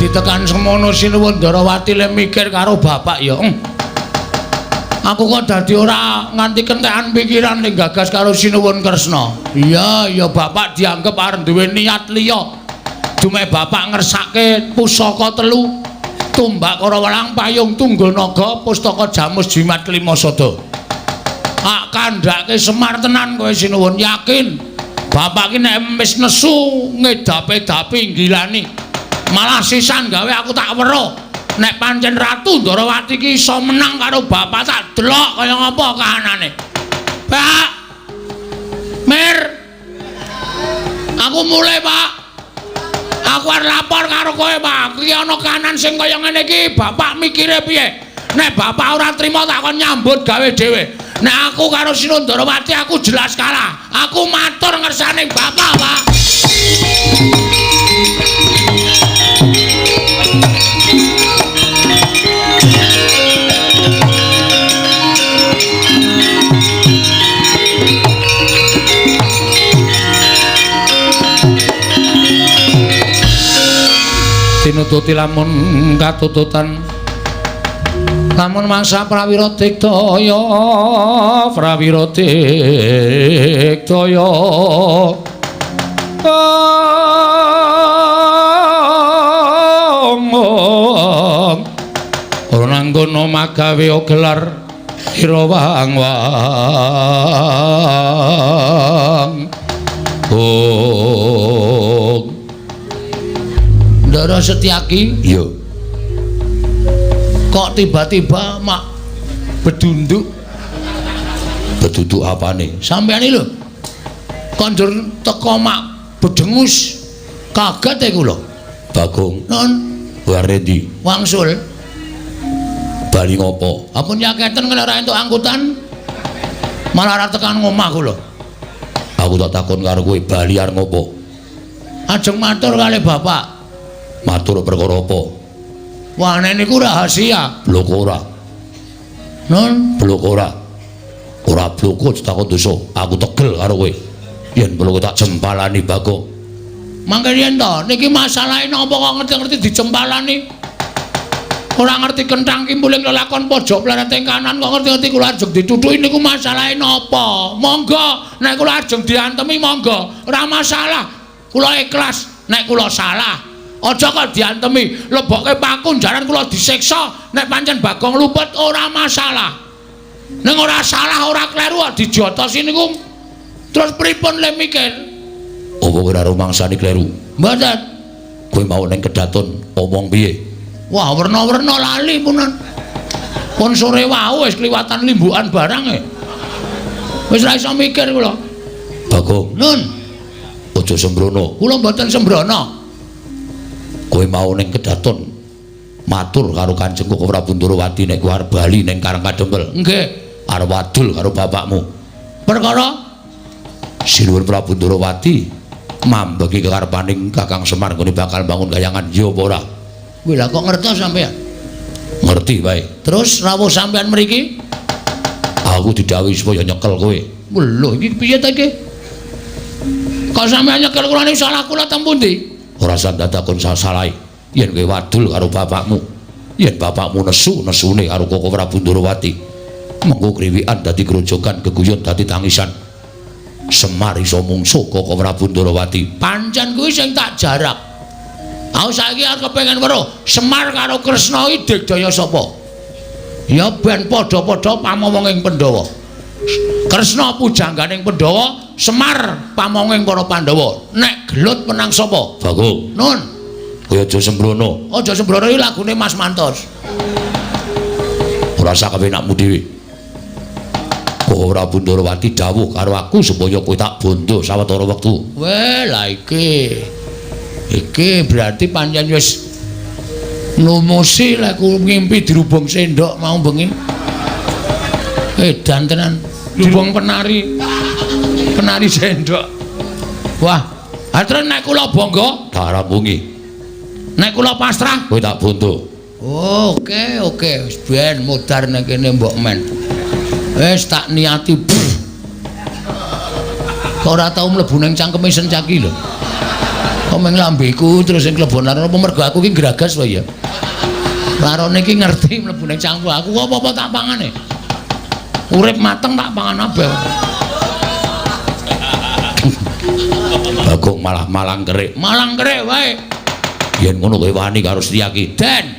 Dadi tekan semono Sinuwun Ndarawati le mikir karo bapak ya. Aku kok dadi ora nganti kentekan pikiran ning gagas karo Sinuwun Kresna. Iya, ya bapak dianggep arep duwe niat liya. Dumeh bapak ngersake pusaka telu, tumbak Karawelang, payung tunggul naga, pustaka jamus jimat kelima sada. Ak kandhake Semar tenan kowe Sinuwun, yakin. Bapak ki nek wis nesu ngedape-dapi nggilani. Malah sisan gawe aku tak weruh. Nek pancen Ratu Ndarawati ki iso menang karo bapak tak delok kaya ngapa kahanane. Pak. Mir. Aku mulai, Pak. Aku arep lapor karo kowe, Pak. Iki ana kahanan sing kaya ngene iki, bapak mikire piye? Nek bapak ora trima tak kon nyambut gawe dhewe. Nek aku karo Sinuwun Ndarawati aku jelas kalah. Aku matur ngersane bapak, Pak. Tinututi lamun katututan lamun mangsa prawira digdaya, prawira digdaya. Ora nanggono magawe gelar ira wang wang. Oh. Ndara Setyaki? Iya. Kok tiba-tiba mak bedunduk? Bedunduk apane? Sampeyan iki lho. Konjur teko mak bedengus. Kaget e kula. Bagong. Non. Ware ndi? Wangsul. Bali ngopo? Ampun yaketen kena ora entuk angkutan. Malah ora tekan ngomah kula. Aku tak takon karo kowe bali arep ngopo? Ajeng matur kali bapak. Matur perkara apa? Wah, nek niku rahasia. Blok ora. Non, blok ora. Ora bloko takon dosa. Aku tegel karo kowe. Yen bloko tak jempalani Bagong. Mangke yen to, niki masalahe napa kok ngerti-ngerti dijempalani? Ora ngerti kenthang kimpuling lelakon pojok plerete kanan kok ngerti-ngerti kula ajeng ditutuki niku masalahe napa? Monggo, nek kula ajeng diantemi monggo, ora masalah. Kula ikhlas nek kula salah. Aja kok diantemi, lebokke paku jaran kula disiksa, nek pancen Bagong luput ora masalah. Ning ora salah, ora kleru kok dijotosi niku terus pripun le mikir? Apa kowe ora rumangsani kleru? Mboten. Kowe mau ning kedaton omong piye? Wah, werna-werna lali punan. Pun sore wau wis kliwatan limbukan barang e. Wis ra iso mikir kula. Bagong. Nun. Aja sembrono. Kula mboten sembrono. Kowe mau ning kedaton matur karo Kanjeng Koko Prabu Ndarawati nek kowe arep bali ning Karang Kadempel. Nggih. Arep wadul karo bapakmu. Perkara Sinuwun Prabu Ndarawati mambeki kekarepaning Kakang Semar nggone bakal bangun kayangan ya apa ora? Kuwi lha kok ngertos sampeyan? Ngerti wae. Terus rawuh sampeyan mriki? Aku didhawuhi supaya nyekel kowe. Lho iki piye ta iki? Kok sampeyan nyekel kula niku salah kula teng pundi? Ora sandatakon salahe. Yen kowe wadul karo bapakmu, yen bapakmu nesu nesune karo Koko Prabu Ndarawati, mengko kriwikan dadi grojogan, geguyon dadi tangisan. Semar iso mungsuh Koko Prabu Ndarawati. Pancen kuwi sing tak jarak. Aku saiki arep kepengin weruh Semar karo Kresna iki digdaya sapa? Ya ben padha-padha pamomonging Pandhawa. Kresna pujangganing Pandhawa, Semar pamonging para Pandhawa. Nek gelut menang sapa? Bagong. Nun. Kowe aja sembrono. Aja sembrono iki lagune Mas Mantos. Ora sak kepenakmu dhewe. Koko Prabu Ndarawati dawuh karo aku supaya kowe tak bondo sawetara wektu. Weh, lah iki. Iki berarti pancen wis numusi lek ku ngimpi dirubung sendok mau bengi. Edan tenan. Dirubung penari. Penari sendok. Wah, ha terus nek kula bangga tak rampungi. Nek kula pasrah kowe tak bondo. Oh, oke oke wis ben modar nek kene mbok men. Wis tak niati. Kok ora tau mlebu ning cangkeme Sencaki lho. Kok meng lambeku terus sing klebon laron apa mergo aku ki gragas wae ya. Larone iki ngerti mlebu ning cangkem aku apa-apa tak pangane. Urip mateng tak pangan kabeh. Bagong malah malang kerik. Malang kerik wae. Yen ngono kowe wani karo Setyaki. Den.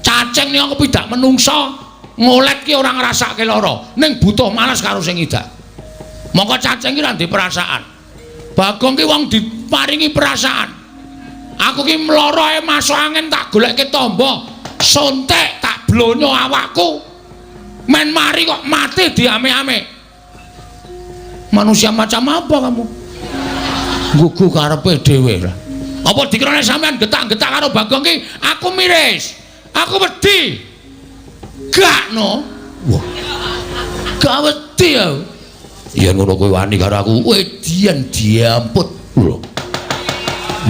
Cacing nek kepidak menungsa ngolet ki ora ngrasake lara, ning butuh males karo sing ngidak. Mongko cacing ki ora ndek perasaan. Bagong ki wong diparingi perasaan. Aku ki mloro ae masuk angin tak golekke tamba, sontek tak blonyo awakku. Men mari kok mati diame-ame. Manusia macam apa kamu? Gugu karepe dhewe lah. Apa dikirane sampean getak-getak karo Bagong ki aku miris. Aku wedi. Gak no. Wah. Gak wedi aku. Yen ngono kowe wani karo aku, wedian diamput. Lho.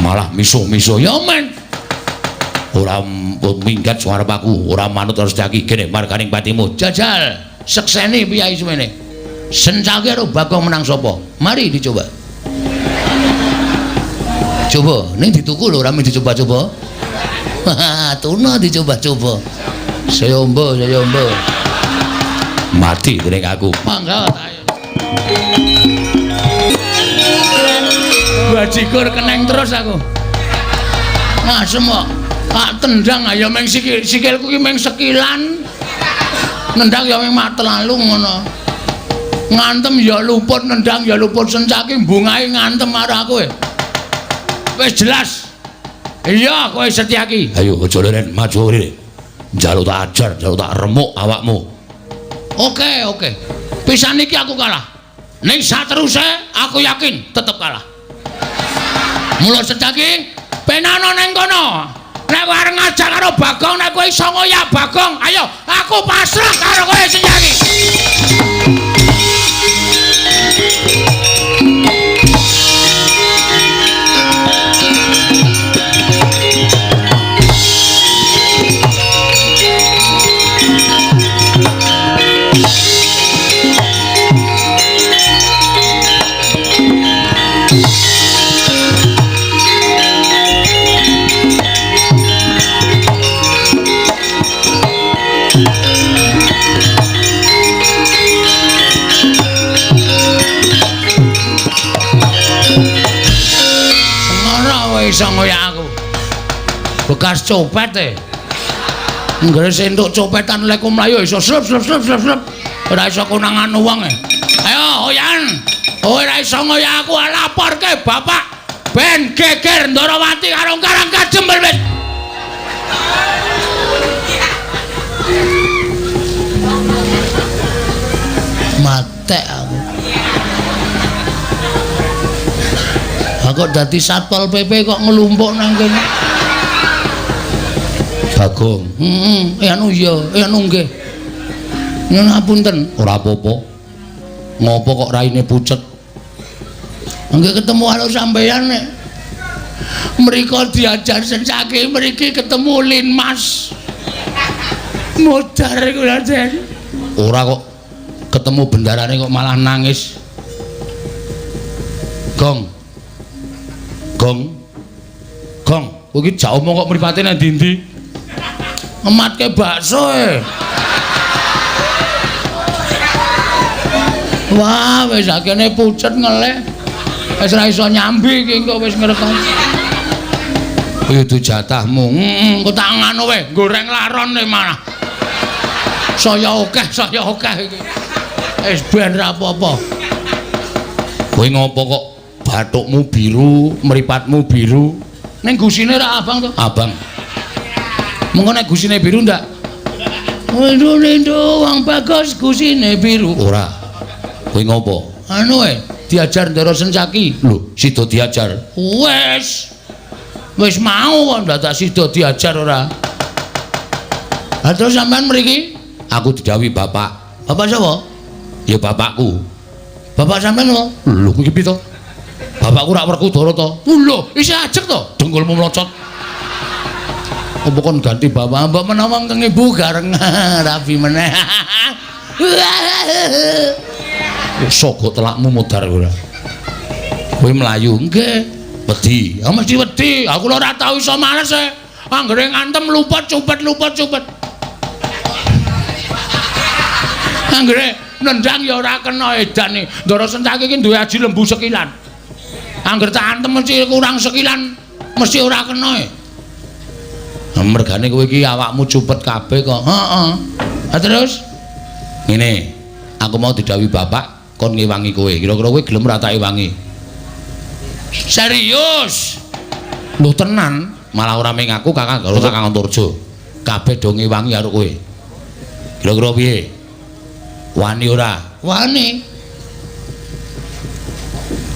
Malah misuh-misuh ya men. Ora minggat suarep aku, ora manut karo Setyaki kene marganing patimu. Jajal, sekseni piyai semene. Sencaki karo Bagong menang sapa? Mari dicoba. Coba, ning dituku lho ora mung dicoba-coba. Tuna dicoba-coba. Saya ombo, saya ombo. Mati dening aku. Mangga ayo. Bajigur keneng terus aku. Ngasem kok. Tak tendang ayo meng sikil, sikilku ki meng sekilan. Nendang ya meng matelalu ngono. Ngantem ya luput, nendang ya luput, Sencaki mbungahe ngantem karo aku. Wis jelas. Iya, kowe Setyaki. Ayo aja leren, maju rene. Njaluk tak ajar, njaluk tak remuk awakmu. Oke, oke. Pisan iki aku kalah. Ning sateruse aku yakin tetep kalah. Mula Setyaki penano ning kono. Nek kowe arep ngajak karo Bagong, nek kowe iso ngoyak Bagong, ayo aku pasrah karo kowe Setyaki. Iso ngoyak aku. Bekas copet e. Nggere entuk copetan lek mlayu iso slup slup slup slup slup. Ora iso konangan wong e. Ayo oyan. Ora iso ngoyak aku, laporke bapak ben geger Ndorowati karo Karang Kajembel wis. Matek aku. Aku dadi Satpol PP kok nglumpuk nang kene. Bagong. Heeh, anu iya, anu nggih. Nyuwun ngapunten. Ora apa-apa. Ngopo kok raine pucet? Nggih ketemu karo sampeyan nek. Mriko diajar Sencaki, mriki ketemu Linmas. Modar iku Raden. Ora kok ketemu bendarane kok malah nangis. Gong. Gong. Gong, kowe iki jak omong kok mripate nang ndi-ndi? Ngematke bakso e. Wah, wis akene pucet ngelih. Wis ora iso nyambi iki engko wis ngrekon. Kuwi dudu jatahmu. Heeh, engko tak nganu wae, goreng laron e malah. Saya akeh iki. Wis ben ra apa-apa. Kowe ngopo kok bathukmu biru, mripatmu biru? Ning gusine ra abang to? Abang. Mengko nek gusine biru ndak? Rindu-rindu wong bagus gusine biru. Ora. Kowe ngopo? Anu e, diajar Ndara Sencaki. Lho, sida diajar. Wis. Wis mau kok ndadak sida diajar ora. Lah terus sampean mriki? Aku didhawuhi bapak. Bapak sapa? Ya bapakku. Bapak sampean sapa? Lho, iki piye to? Bapakku rak Werkudara to. Lho, isih ajeg to? Dengkulmu mlocot. Apa kon ganti bapak? Mbok menawa keng ibu gareng rabi meneh. Sogok telakmu modar ora. Kowe mlayu. Nggih. Wedi. Ya mesti wedi. Aku lho ora tau iso males e. Anggere ngantem luput cupet luput cupet. Anggere nendang ya ora kena edan. Ndara Sencaki iki duwe aji lembu sekilan. Angger tak antem mesti kurang sekilan, mesti ora kena. Mergane kowe iki awakmu cupet kabeh kok. Heeh. Ha terus ngene, aku mau didhawuhi bapak kon ngewangi kowe. Kira-kira kowe gelem ora tak ewangi? Serius? Lho tenan, malah ora ming aku Kakang karo Kakang Antarja. Kabeh do ngewangi karo kowe. Kira-kira piye? Wani ora? Wani.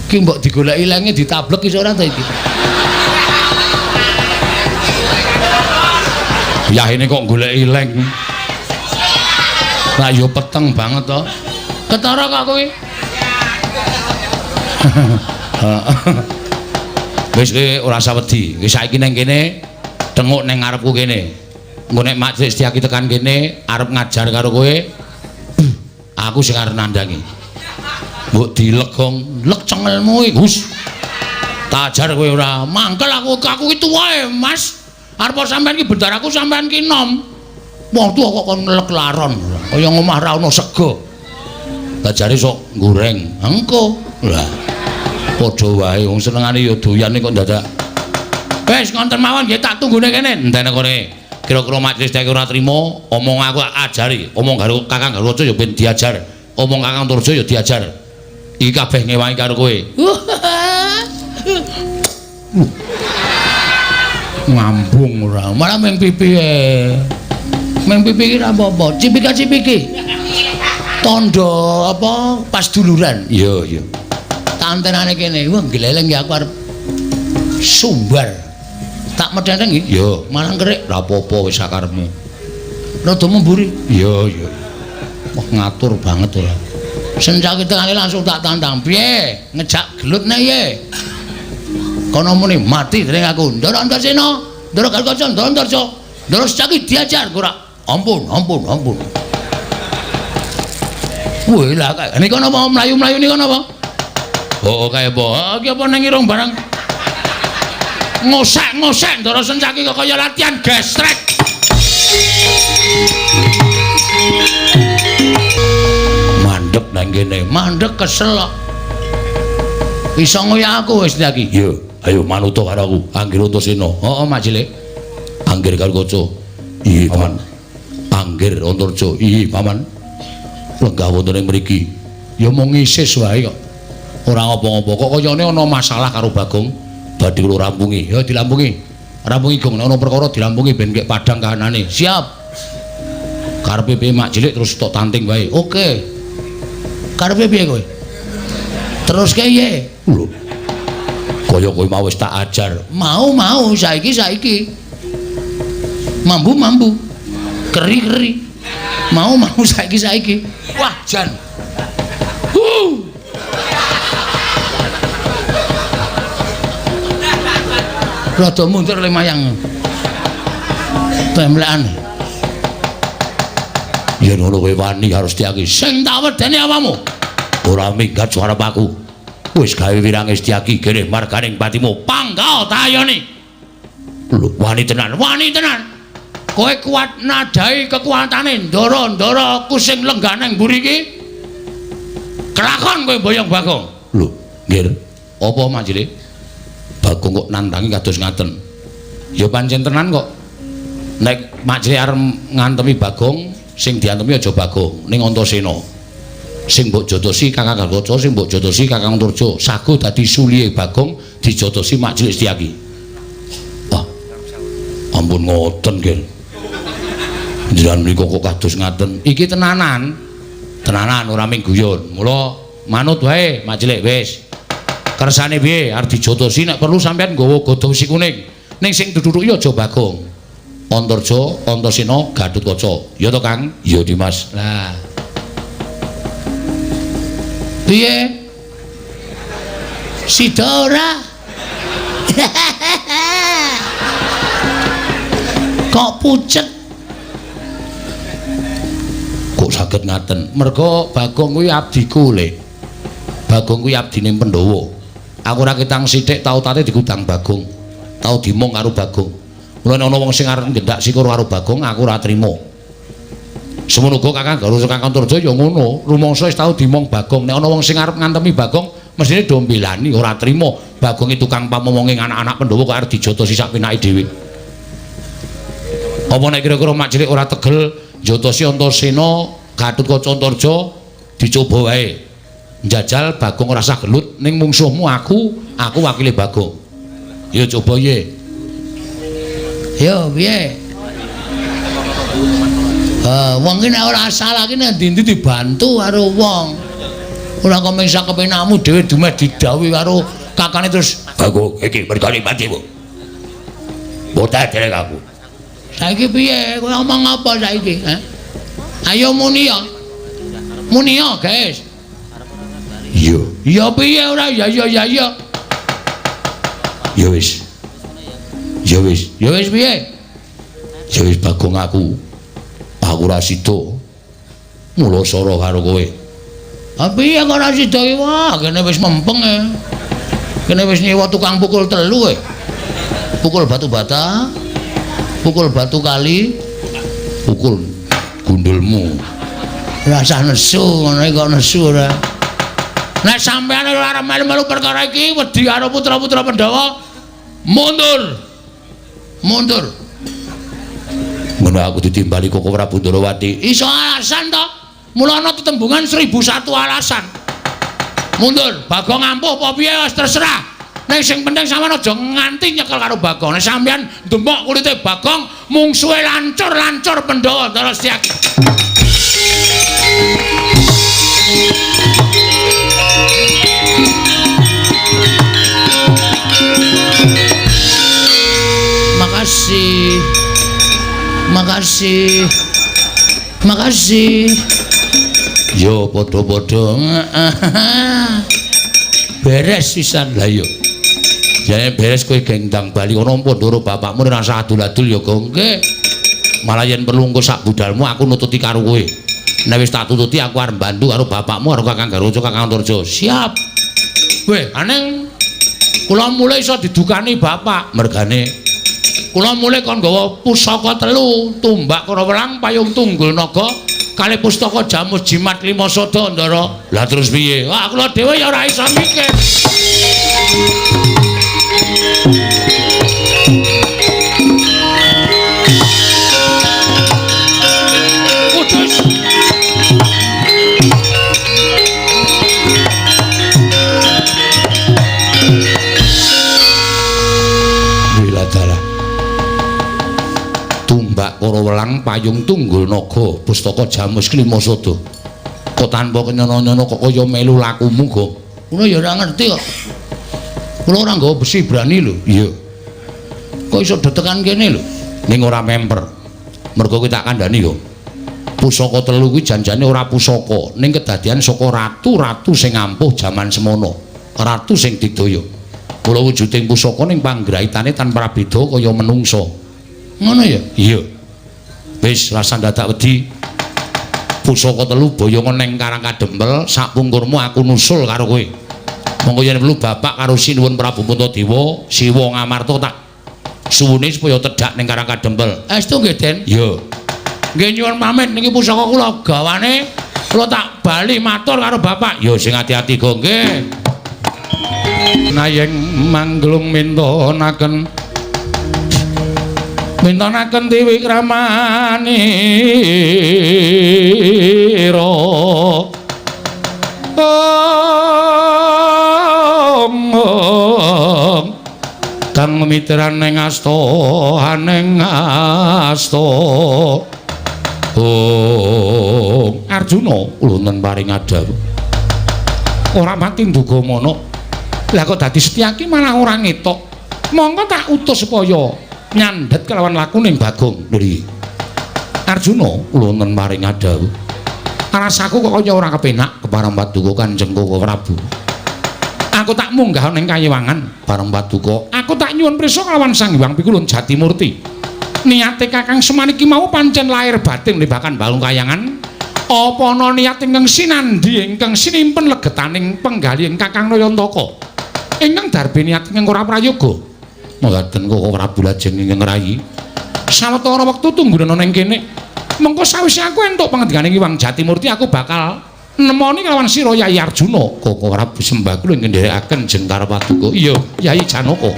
Ki mbok digoleki lenge ditablek iso ora ta iki? Ya ini kok goleki leng. Lah ya peteng banget to. Ketara kok kowe? Wis kowe ora usah wedi. Wis saiki ning kene tenguk ning ngarepku kene. Engko nek Mak Setyaki tekan kene arep ngajar karo kowe, aku sing arep nandangi. Mbok dilegong, lek cengelmu iki, Gus. Tak ajar kowe ora mangkel aku, aku ki tuwa e, Mas. Arep sampean ki bendaraku sampean ki nom. Wong tuwa kok kon ngelek laron, kaya ngomah ra ono sego. Lah jare sok goreng, engko. Lah padha wae wong senengane ya doyan kok dadak. Wis ngonten mawon nggih tak tunggune kene. Entene kene. Kira-kira majelis tek ora trimo, omong aku ajari, omong karo Kakang Garwaca ya ben diajar, omong Kakang Turja ya diajar. Iki kabeh ngewangi karo kowe. Ngambung ora, malah ming pipi e. Ming pipi iki ora apa-apa, cipika-cipiki. Tandha apa pas duluran. Iya, iya. Tantenane kene, wah gleleng ya aku arep sumbar. Tak medhenteng nggih? Iya, malah kerik. Ora apa-apa wis sakarepmu. Rada memburi. Iya, iya. Wah ngatur banget ora. Sencaki tekane langsung tak tantang. Piye? Ngejak gelut nek piye? Kono muni mati dening aku. Ndara Antasena, Ndara Garkaca, Ndara Antarja. Ndara Sencaki diajar ora. Ampun, ampun, ampun. Wih lah kae. Niku napa mlayu-mlayu niku napa? Oh, kae apa? Iki apa ning irung barang? Ngosek-ngosek Ndara Sencaki kok kaya latihan gestrek. Mandek nang kene, mandek kesel kok. Iso ngoyak aku wis iki. Iya, ayo manut karo aku. Anggir Antasena. Heeh, Mak Cilik. Anggir Garkaca. Iya, Paman. Anggir Antarja. Iya, Paman. Lenggah wonten ing mriki. Ya mung ngisis wae kok. Ora ngopo-ngopo. Kok kayane ana masalah karo Bagong. Badhe kula rampungi. Ya dilampungi. Rampungi Gong, nek ana perkara dilampungi ben kek padhang kahanane. Siap. Karepe piye Mak Cilik terus tok tanting wae. Oke. Karepe piye kowe? Terus piye? Lho. Kaya kowe mau wis tak ajar. Mau-mau saiki-saiki. Mambu-mambu. Keri-keri. Mau-mau saiki-saiki. Wah, jan. Rada mundur le mayang. Temlekan. Yen ngono kowe wani karo Setyaki. Sing tak wedeni awakmu. Ora minggat suara aku. Wis gawe wirange Setyaki gereh marganing patimu. Panggah tayone. Lho, wani tenan, wani tenan. Kowe kuat nadai kekuatane ndara-ndara aku sing lenggah nang mburi iki. Kelakon kowe boyong Bagong. Lho, nggih. Apa Mak Cilik? Bagong kok nantangi kados ngaten. Ya pancen tenan kok. Nek Mak Cilik arep ngantemi Bagong, sing diantemi aja Bagong, ning Antasena. Sing mbok jotosi Kakang Garkaca, sing mbok jotosi Kakang Antarja, sago dadi sulihe Bagong dijotosi Mak Cilik Setyaki. Wah. Ampun ngoten, nggih. Njenengan mriku kok kados ngaten. Iki tenanan. Tenanan ora mung guyon. Mula manut wae Mak Cilik wis. Kersane piye arep dijotosi nek perlu sampean nggawa godhong si kuning. Ning sing dudhuki aja Bagong. Antarja, Antasena, Gatotkaca. Ya to, Kang? Ya, Dimas. Lah. Piye? Sida ora? Kok pucet? Kok saged ngaten? Merga Bagong kuwi abdiku, Le. Bagong kuwi abdine Pandhawa. Aku ora ketang sithik tau tate digudang Bagong. Tau dimong karo Bagong. Mula nek ana wong sing arep ngendak sikur karo Bagong, aku ora trima. Semono uga Kakang Garuda Kakang Antarja ya ngono, rumangsa wis tau dimong Bagong. Nek ana wong sing arep ngantemi Bagong, mestine do mbelani, ora trima. Bagong iki tukang pamomonge anak-anak Pandhawa kok arep dijotosi sak penake dhewe. Apa nek kira-kira mak cilik ora tegel njotosi Antasena, Gatotkaca Antarja dicoba wae. Njajal Bagong ora sah gelut ning mungsuhmu aku, aku wakile Bagong. Ya coba ye. Yo piye? Wong ki nek ora salah ki nek ndi-ndi dibantu karo wong. Ora kok mung sak kepenakmu dhewe dumeh didhawuhi karo kakane terus Bagong iki mergane matimu. Botak derek aku. Saiki piye? Kowe omong apa saiki, ha? Ayo muni ya. Muni ya, guys. Iya. Ya piye ora? Ya ya ya ya. Ya wis. Ya wis. Ya wis piye? Ya wis Bagong aku. Aku ora sida. Mula sora karo kowe. Ha piye kok ora sida iki? Wah, kene wis mempeng e. Kene wis nyewa tukang pukul telu e. Pukul batu bata, pukul batu kali, pukul gundulmu. Rasah nesu ngono iki kok nesu ora. Nek sampeyan ora arep melu-melu perkara iki wedi karo putra-putra Pandhawa, mundur. Mundur. Ngono aku ditimbali Koko Prabu Ndorowati. Iso alasan to? Mula ana tetembungan 1001 alasan. Mundur, Bagong ampuh apa piye wis terserah. Ning sing penting sampeyan aja nganti nyekel karo Bagong. Nek sampeyan ndemok kulite Bagong, mungsuhe lancur-lancur Pandhawa Ndara Setyaki. Makasih. Makasih. Makasih. Yo padha-padha. Beres sisan lah yo. Jane beres kowe gendang bali kono Pandhara bapakmu ora usah adul-adul ya Gong. Nggih. Malah yen perlu engko sak budalmu aku nututi karo kowe. Nek wis tak tututi aku arep mbantu karo bapakmu karo Kakang Garuda Kakang Antarja. Siap. Weh, aneng kula mulai iso didukani bapak. Mergane kula mulai kon nggawa pusaka telu, tumbak Karawelang, payung tunggul naga, kalih pustaka jamus jimat lima sada Ndara. Lah terus piye? Wah, kula dhewe ya ora iso mikir. Kudus. Wiladara. Tumbak Karawelang, payung tunggul naga, pustaka jamus klima sada. Kok tanpa kenyono-nyono kok kaya melu lakumu, Gong? Kula ya ora ngerti kok. Kula ora nggawa besi brani lho. Iya. Kok iso detekan kene lho? Ning ora memper. Mergo kowe tak kandhani, Gong. Pusaka telu kuwi janjane ora pusaka, ning kedadian saka ratu-ratu sing ampuh jaman semono. Ratu sing digdaya. Kula wujuding pusaka ning panggraitane tanpa prabeda kaya menungsa. Ngono ya? Iya. Wis rasa dadak wedi. Pusaka telu boyongan ning Karang Kadempel, sapungkurmu aku nusul karo kowe. Monggo yen perlu bapak karo Sinuwun Prabu Puntadewa, Siwa Ngamarta tak suwune supaya tedhak ning Karang Kadempel. Estu nggih, Den? Iya. Nggih nyuwun pamit niki pusaka kula gawane, kula tak bali matur karo bapak. Ya sing ati-ati go nggih. Nayeng mangglung mintonaken mintonaken tiwi kramanira. Om kang mitran ing asta aning asta. Om Arjuna wonten paring adhawuh. Ora mati nduga mana. Lah kok dadi Setyaki malah ora ngetok. Mongko tak utus supaya nyandhet kelawan lakuning Bagong. Lho Arjuna wonten paring adhawuh. Rasaku kok kaya ora kepenak kepareng paduka Kanjeng Koko Prabu. Aku tak munggah ning kayiwangan bareng paduka. Aku tak nyuwun prisa kelawan Sang Hyang Pikulun Jatimurti. Niate Kakang Semar iki mau pancen lahir batin limbakan balung kayangan. Apa ana niat ingkang sinandhi ingkang sinimpen legetaning penggalih Kakang Nayantaka? Ingkang darbe niat ingkang ora prayoga. Mekaten Koko Prabu lajeng ingkang rayi. Sawetara wektu tunggunan ning kene. Mengko sawise aku entuk pangandikane Hyang Jatimurti aku bakal nemoni kelawan sira Yayi Arjuna. Koko Prabu sembah kula ingkang nderekaken jengkar paduka. Iya, Yayi Janaka.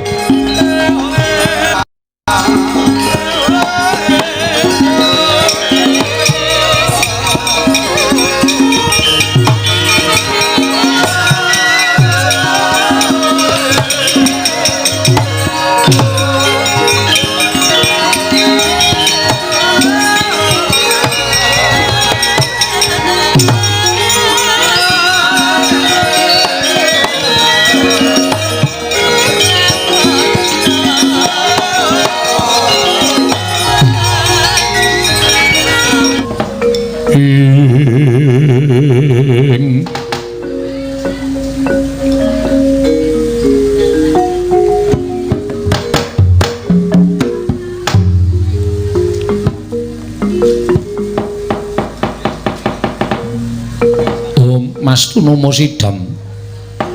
Mas Tunomo Sidam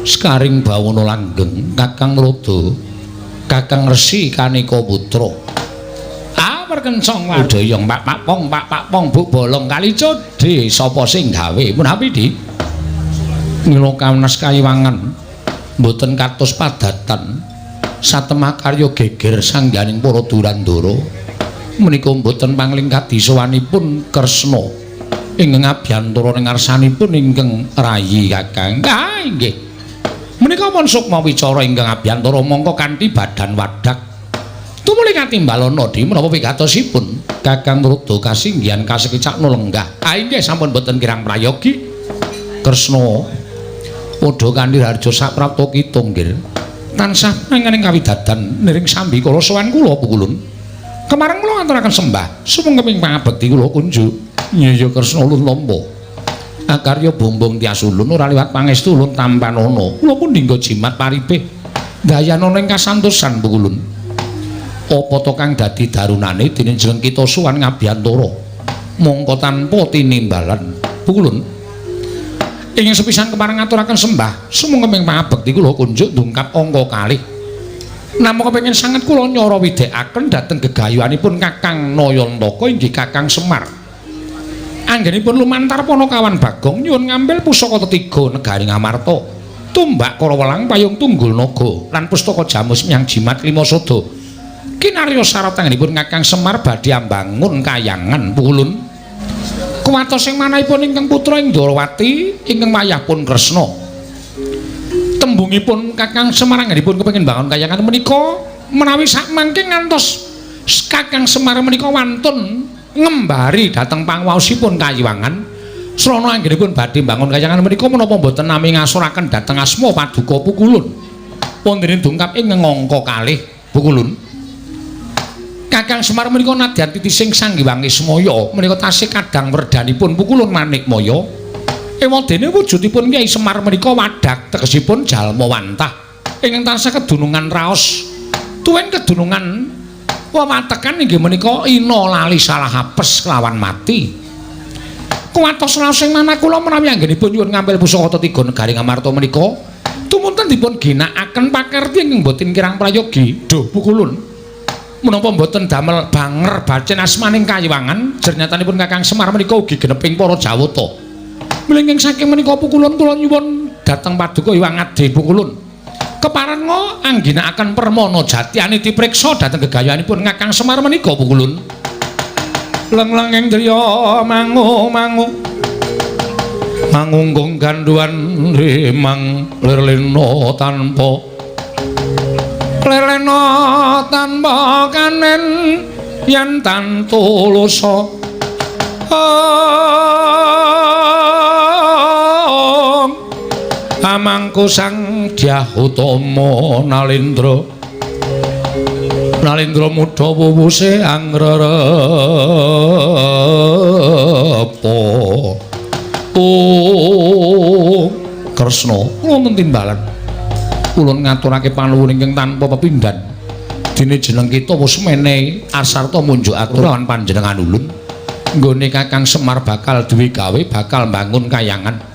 Sekaring Bawono Langgeng Kakang Rodo Kakang Resi Kaneka Putra. Ah perkencong wadayong pak pak pong pak pak pong buk bolong kali codhe sapa sing gawe menawi di ngilo kawenas kayiwangan mboten katos padatan satemah karya geger sangganing para Durandara menika mboten pangling kadisowanipun Kresna ingkang abiyantara ing ngarsanipun ingkang rayi Kakang. Ah inggih. Menika pun sukma wicara ingkang abiyantara mongko kanthi badan wadak. Tumuli katimbalana di menapa wigatosipun Kakang Rada kasinggihan kasekicakna lenggah. Ah inggih sampun boten kirang prayogi. Kresna padha kanthi harja saprapta kita nggih. Tansah menenganing kawidadan niring sambikala sowan kula pukulun. Kemareng kula ngaturaken sembah sumengkeping pangabekti kula kunjuk. Iya Kresna ulun tampa. Akarya bombong tias ulun ora liwat pangestu ulun tampanana. Kula pun dinggo jimat paripih dayanana ing kasantosan pukulun. Apa to kang dadi darunane dene jeneng kita sowan ngabiyantara. Mongko tanpa tinimbalan pukulun. Ing sepisan kepareng ngaturaken sembah sumengkeping pangabekti kula kunjuk ndungkap angka kalih. Namung kepengin sanget kula nyara widhekaken dhateng gegayuhanipun Kakang Nayantaka inggih Kakang Semar. Anggenipun lumantar Panakawan Bagong nyuwun ngambil pusaka tetiga negari Ngamarta, tumbak Karawelang payung tunggul naga lan pustaka jamus miang jimat lima sada. Kinarya syarat anggenipun Kakang Semar badhe ambangun kayangan pukulun. Kuwatos ing manahipun ingkang putra ing Ndrawati ingkang wayahpun Kresna. Tembungipun Kakang Semar anggenipun kepengin bangun kayangan menika menawi sakmangke ngantos Kakang Semar menika wantun ngembari dhateng pangwaosipun kayiwangan srana anggenipun badhe mbangun kayangan menika menapa mboten nami ngasuraken dhateng asma paduka pukulun. Wonten dungkap ing angka kalih pukulun. Kakang Semar menika nadyan titising Sang Hyang Ismaya menika tasih kadang werdanipun pukulun Manikmaya. Ewadene wujudipun Kyai Semar menika wadak tegesipun jalma wantah ingkang tansah kedunungan raos. Tuwin kedunungan wewatekan inggih menika ina lali salah apes kelawan mati. Kuwatos raos ing manah kula menawi anggenipun nyuwun ngambil pusaka tetiga negari Ngamarta menika tumunten dipun ginakaken pakarti ingkang boten kirang prayogi. Duh pukulun. Menapa mboten damel banger bacin asmaning kayiwangan jernyatanipun Kakang Semar menika ugi geneping para Jawata. Mlengking saking menika pukulun kula nyuwun dhateng paduka Hyang Adi pukulun. Keparenga angginakaken permana jatiane dipriksa dhateng gegayuhanipun Kakang Semar menika pukulun. Leng-lenging driya mangu-mangu mangunggung ganduan rimang lirlena tanpa lirlena tanpa kanen yen tantulusa. Amangku Sang Dyah Utama Nalendra Nalendra mudha wuwuse angrerepa. Oh Kresna wonten timbalan ulun ngaturake panuwun ingkang tanpa pepindhan. Dene jeneng kita wis menehi asarta munjuk atur lan panjenengan ulun nggone Kakang Semar bakal duwe gawe bakal mbangun kayangan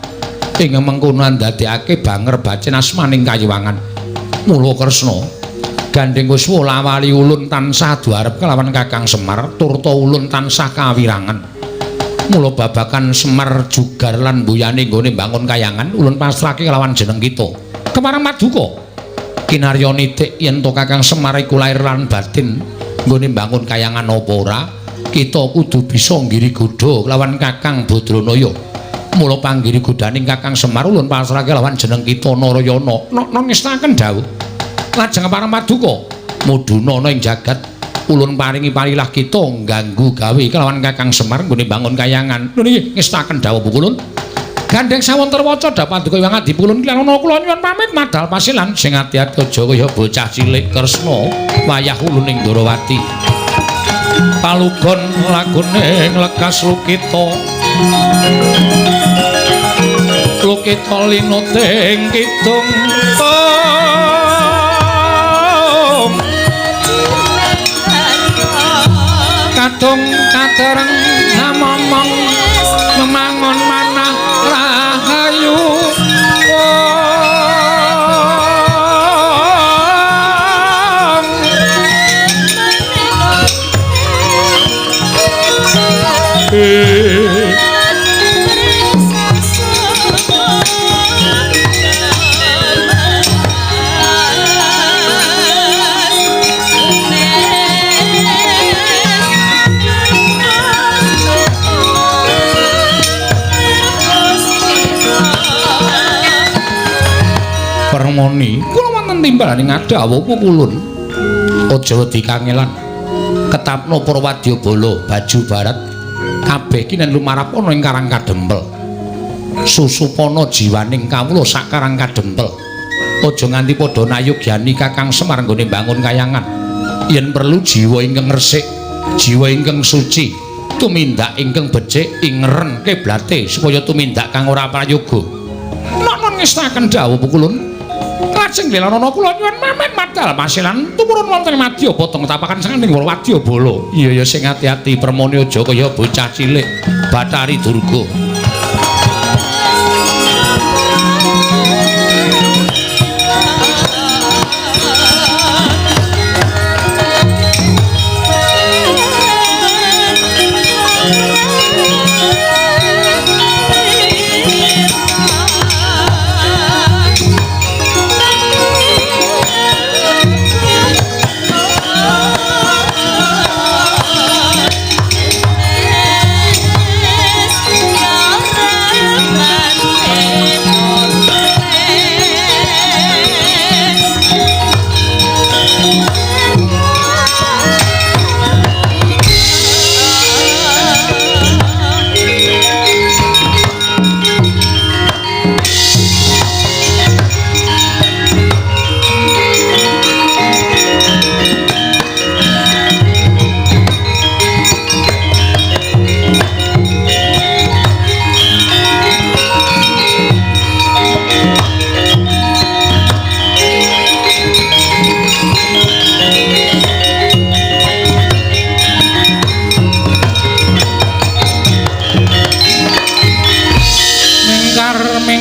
ing mengkono ndadekake banger bacin asmaning kayiwangan. Mula Kresna gandeng wis wolawali ulun tansah duarep kelawan Kakang Semar turta ulun tansah kawirangan. Mula babakan Semar jugar lan mbuyane nggone mbangun kayangan ulun pasrahke kelawan jeneng kita. Kemarang paduka kinarya nitik yen to Kakang Semar iku lair lan batin nggone mbangun kayangan apa ora, kita kudu bisa nggiri godha kelawan Kakang Badranaya. Mula panggiri godhaning Kakang Semar ulun pasrahke lawan jeneng kita Narayana. Nokno ngestaken dawuh. Lajeng parang paduka mudhuna ana ing jagat ulun paringi parilah kita ngganggu gawe kelawan Kakang Semar nggone bangun kayangan. Lho niki ngestaken dawuh pukulun. Gandeng sawon terwaca dawuh paduka Hyang Adi pulun kilana kula nyuwun pamit madal pasilan sing ati-ati aja kaya bocah cilik Kresna wayah ulun ing Ndorowati. Palugon lagune nglekas lukita. Lukita linuting kidung tong kadung katereng namomong memangun manah rahayu. Permoni kula wonten timbalan ing adawuh pukulun. Aja wedi kangelan. Ketapno para wadyabala baju barat kabeh kinen lumarap ana ing Karang Kadempel. Susupana jiwaning kawula sak Karang Kadempel. Aja nganti padha nayogyani Kakang Semar nggone mbangun kayangan. Yen perlu jiwa ingkang resik, jiwa ingkang suci, tumindak ingkang becik ingeren kiblate supaya tumindak kang ora prayoga. Nokno ngestaken dawuh pukulun. Lajeng dilanana kula nyuwun pamit madal pasilan tumurun wonten madya potong tapakan saking wadyabala. Iya ya sing ati-ati Permoni aja kaya bocah cilik Bathari Durga.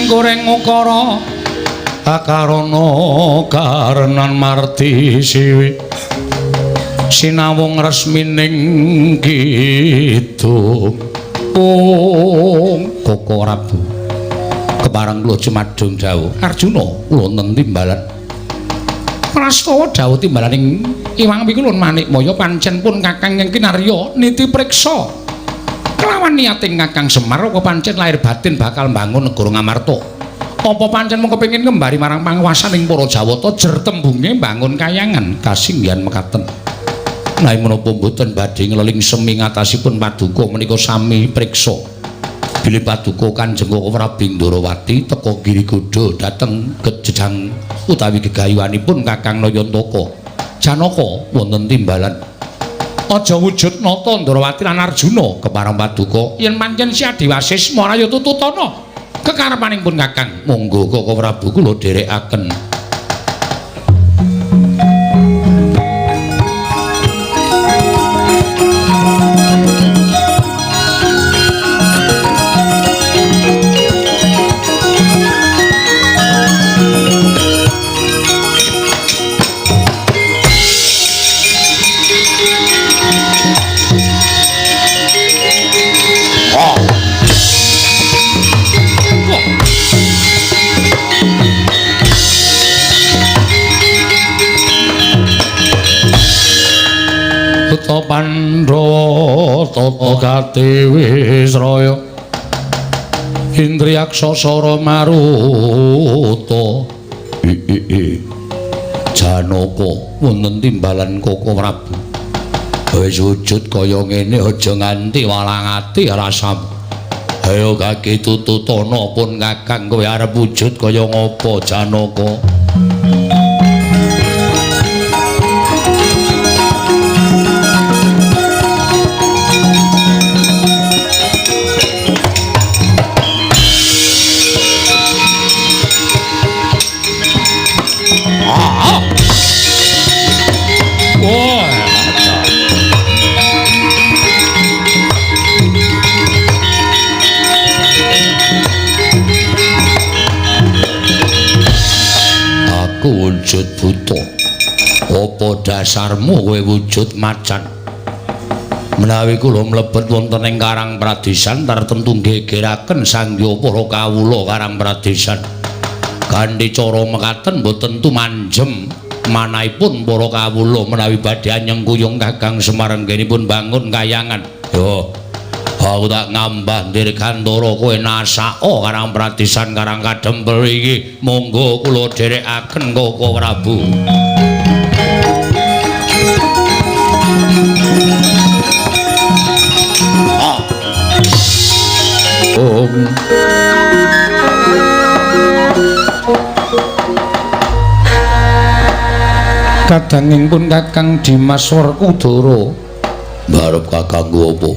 Goreng ukara akarana karenan marti siwi sinawung resmining kidung pung Koko Prabu kepareng kula jumadung dawuh Arjuna wonten timbalan prastawa dawuh timbalaning Iwang Pikulun Manikmaya pancen pun Kakang Ing Kinarya niti priksa kelawan niating Kakang Semar apa pancen lahir batin bakal mbangun negara Ngamarta apa pancen mung kepengin kembali marang panguwasaning para Jawata jer tembunge mbangun kayangan kasinggihan mekaten. Nanging menapa mboten badhe ngleling semi ngatasipun paduka menika sami priksa bilih paduka Kanjeng Koko Prabu Ndorowati teka Girigodha dhateng gejejang utawi gegayuhanipun Kakang Nayantaka Janaka wonten timbalan. Aja wujud nata Ndorowati lan Arjuna kepareng paduka yen pancen si Adiwasis maraya tututana kekarepaning pun Kakang. Monggo Koko Prabu kula dherekaken. Buta Pandhawa tata katiwisraya Indriyaksa sara maruta. Janaka wonten timbalan Koko Prabu. Wis wujud kaya ngene aja nganti walang ati rasamu. Ayo kaki tututana pun Kakang kowe arep wujud kaya ngapa Janaka? Wujud buta. Apa dasarmu kowe wujud macan? Menawi kula mlebet wonten ing Karang Pradesan tartemtu nggegeraken sangya para kawula Karang Pradesan. Kanthi cara mekaten boten tumanjem manahipun para kawula menawi badhe anyengkuyung Kakang Semar anggenipun bangun kayangan. Yo, aku tak ngambah dirgantara kowe nasaka Karang Pradesan Karang Kadempel iki. Monggo kula dherekaken Koko Prabu. Om. Kadanging pun Kakang Dimas Werkudara. Mbarep kakangku apa?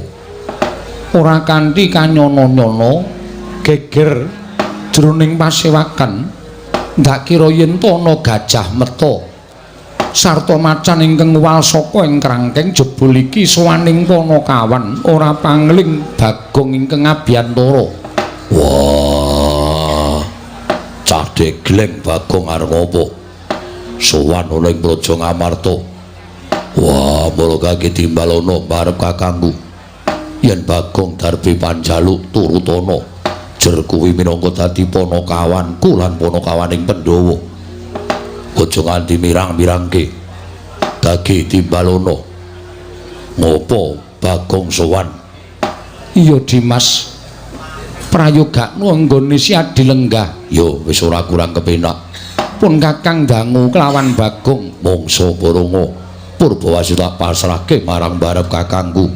Ora kanthi kanyono-nyono geger jroning pasewakan ndak kira yen to ana gajah meta sarta macan ingkang wal saka ing krangkeng jebul iki sowaning Panakawan ora pangling Bagong ingkang abiyantara. Wah, cah degleng Bagong arep apa? Sowan ana ing Praja Ngamarta. Wah, mula kaki timbalono barep kakangku. Yen Bagong darbi panjaluk turutana, jer kuwi minangka dadi panakawanku lan panakawaning Pandhawa. Aja nganti mirang-mirangke. Dagi timbalono. Ngopo Bagong sowan? Iya Dimas, prayogakno anggone si adilenggah. Yo wis ora kurang kepenak. Pun Kakang dangu kelawan Bagong. Mongso Boronga Purbawasi tak pasrahke marang barep kakangku.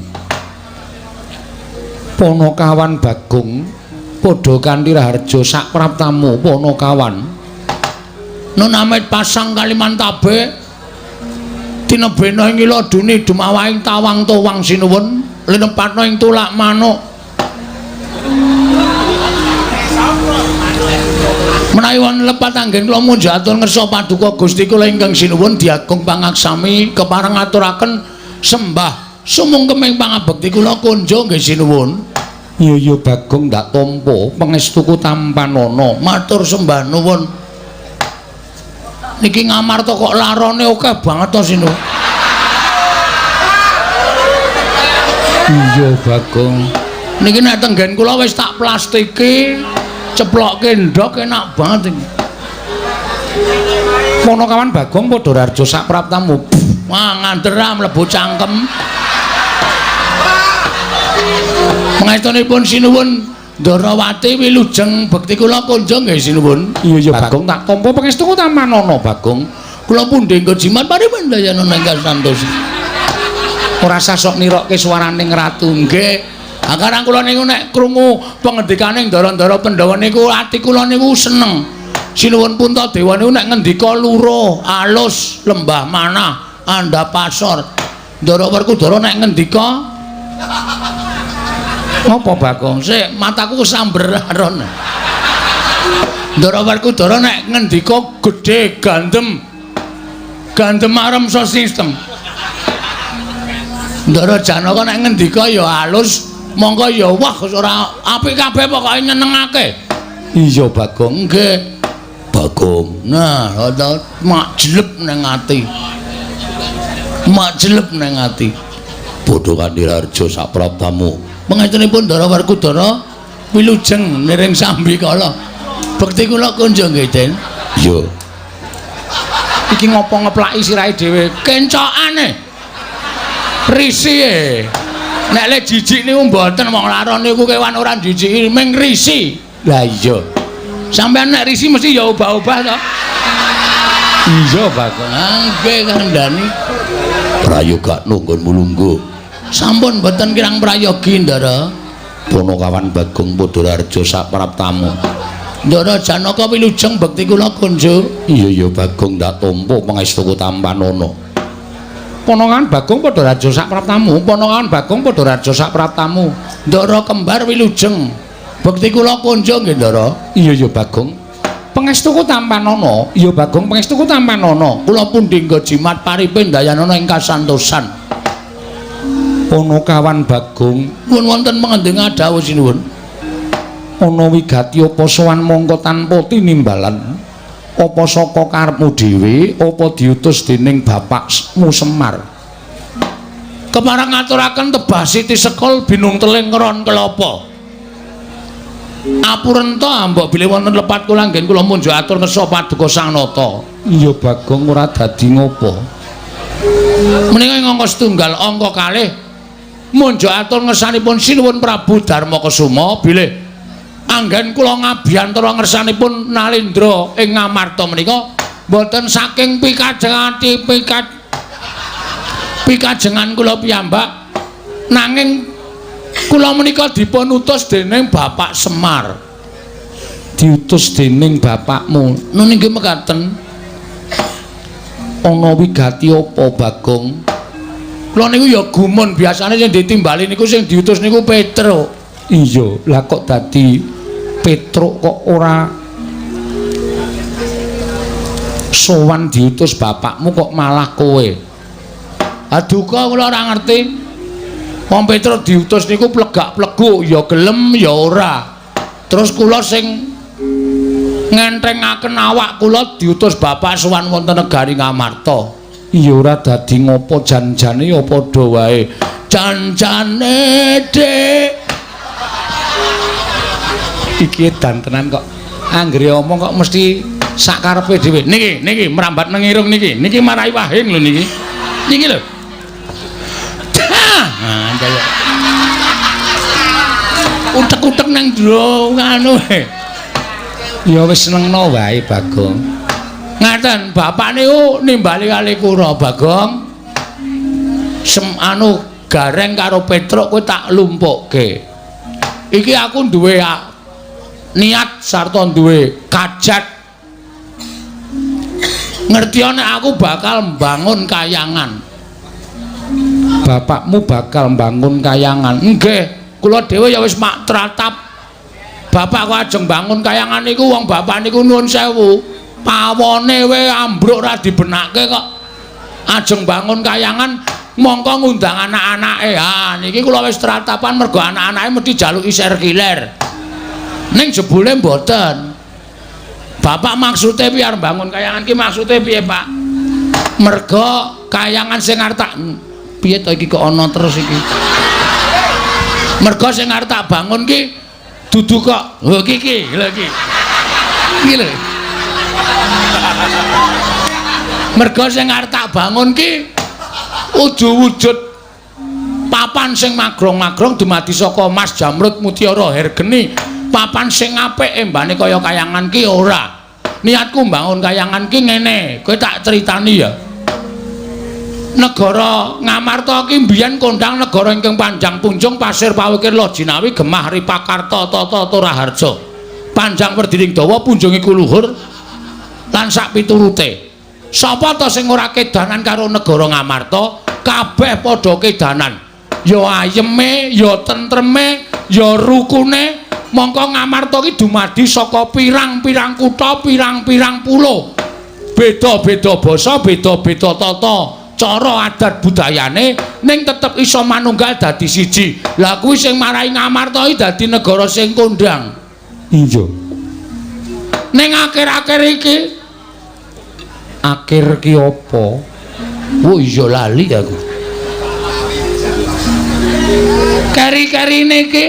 Panakawan Bagong padha kanthi raharja sak praptamu Panakawan. Nun amit pasang Kalimantabe tinebena ing ila duni dumawahing tawang towang sinuwun linepatna ing tulak manuk. Menawi wonten lepat anggen kula munjatur ngersa paduka Gusti kula ingkang sinuwun diagung pangaksami kepareng ngaturaken sembah sumungkeming pangabekti kula kunjung nggih sinuwun. Iya iya Bagong ndak tampa pangestuku tampanana. Matur sembah nuwun. Niki Ngamarta kok larane akeh banget to sinuwun. Iya Bagong. Niki nek tenggen kula wis tak plastiki, ceplokke ndok enak banget iki. Panakawan Bagong padha raharja sak praptamu. Wah, ngandera mlebu cangkem. Pangestunipun sinuwun Ndarawati wilujeng bekti kula kunjung nggih sinuwun. Iya iya Bagong tak tampa pangestuku tamanana Bagong. Kula pundi nggo jimat parimendayana ingkang santosi. Ora sah sok nirokke swaraning ratu. Nggih. Akarang kula niku nek krungu pangendikane ndara-ndara Pandhawa niku ati kula niku seneng. Sinuwun Puntadewa niku nek ngendika luruh, alus, lembah manah, andhap pasor. Ndara Werkudara nek ngendika ngopo Bagong? Sik, mataku kesamber aron. Ndara Werkudara nek ngendika gedhe gandem. Gandem arem sistem. Ndara Janaka nek ngendika ya alus, mongko ya wah ora apik kabeh pokoke nyenengake. Iya Bagong. Nggih. Bagong. Nah, mak jelep nang ati. Mak jelep nang ati. Padha kanthi raharja sak praptamu. Pangestunipun Ndara Werkudara wilujeng niring sambikala. Bekti kula kunjung nggih, Den. Iya. Iki ngopo ngeplaki sirahe dhewe? Kencokane. Risi e. Nek le jijik niku mboten wong laron niku kewan ora jijiki ming risi. Lah iya. Sampeyan nek risi mesti ya obah-obah to. Iya, Bagong. Nggih kandhani. Prayogakno nggonmu lungguh. Sampun mboten kirang prayogi, Ndara. Punakawan Bagong Padha Raharja sapraptamu. Ndara Janaka wilujeng bekti kula kunjuk. Iya ya Bagong ndak tampa pangestuku tampanana. Punakawan Bagong Padha Raharja sapraptamu. Punakawan Bagong Padha Raharja sapraptamu. Ndara kembar wilujeng bekti kula kunjuk nggih, Ndara. Iya ya Bagong. Pangestuku tampanana. Iya Bagong pangestuku tampanana. Kula pundi nggo jimat paripe ndayanana ing kasantosan. Punakawan Bagong nuwun wonten pengending dawuh sinuwun. Ana wigati apa sowan mongko tanpa tinimbalan? Apa saka karepmu dhewe apa diutus dening bapakmu Semar? Kepareng ngaturaken tebah siti sekul binung teling ron kelapa. Apurenta mbok bilih wonten lepat kula anggen kula munjuk atur ngersa paduka Sang Nata. Iya Bagong ora dadi ngopo. Menika ing angka setunggal angka kalih munjuk atur ngersanipun Sinuwun Prabu Darma Kesuma bilih anggen kula ngabiyantara ngersanipun Nalendra ing Ngamarta menika mboten saking pikajengati pikajengan kula piyambak nanging kula menika dipun utus dening Bapak Semar. Diutus dening bapakmu. Nun inggih mekaten. Ana wigati apa Bagong? Kula niku ya gumun biasane sing ditimbali niku sing diutus niku Petruk. Iya, lah kok dadi Petruk kok ora sowan diutus bapakmu kok malah kowe? Aduka kula ora ngerti. Wong Petruk diutus niku plegak-pleguk ya gelem ya ora. Terus kula sing ngenthengaken awak kula diutus bapak sowan wonten negari Ngamarta. Iya ora dadi ngopo jan-jane ya padha wae. Jan-jane Dik. Iki edan tenan kok. Anggere omong kok mesti sak karepe dhewe. Niki, niki mrambat nang irung niki. Niki marai wahing lho niki. Niki lho. Nah, kaya utek-utek nang jero anu. Ya wis senengno wae Bagong. Ngaten, bapak niku nimbali kali kula Bagong. Sem anu Gareng karo Petruk kowe tak lumpukke. Iki aku duwe niat sarta duwe kajat. Ngerti nek aku bakal mbangun kayangan. Bapakmu bakal mbangun kayangan. Nggih, kula dhewe ya wis mak tratap. Bapak kok ajeng bangun kayangan niku wong bapak niku nuwun sewu. Pawone we ambruk ora dibenake kok. Ajeng bangun kayangan mongko ngundang anak-anake. Ha niki kula wis tratapan mergo anak-anake mesti jaluki serkiler. Ning jebule mboten. Bapak maksude piye arep bangun kayangan ki maksude piye, Pak? Mergo kayangan sing arep tak piye to iki kok ana terus iki. Mergo sing arep tak bangun ki dudu kok. Lho iki iki, lho iki. Iki lho. Mergo sing arep tak bangun ki udu wujud papan sing magrong-magrong dumadi saka Mas Jamrud Mutiara Hergeni. Papan sing apik embane kaya kayangan ki ora. Niatku mbangun kayangan ki ngene, kowe tak critani ya. Negara Ngamarta ki mbiyen kondang negara ingkang panjang punjung pasir pawukir Lojinawi gemah Ripakarta tata Toraharja. Panjang werdining dawa punjung iku luhur lan sak piturute. Sapa ta sing ora kedanan karo negara Ngamarta? Kabeh padha kedanan. Ya ayeme, ya tentreme, ya rukune. Mongko Ngamarta ki dumadi saka pirang-pirang kutha, pirang-pirang pulo. Beda-beda basa, beda-beda tata cara adat budayane, ning tetep iso manunggal dadi siji. Lah kuwi sing marai Ngamarta iki dadi negara sing kondang. Iya. Ning akhir-akhir iki akhir ki apa? Oh iya lali aku. Keri-kerine iki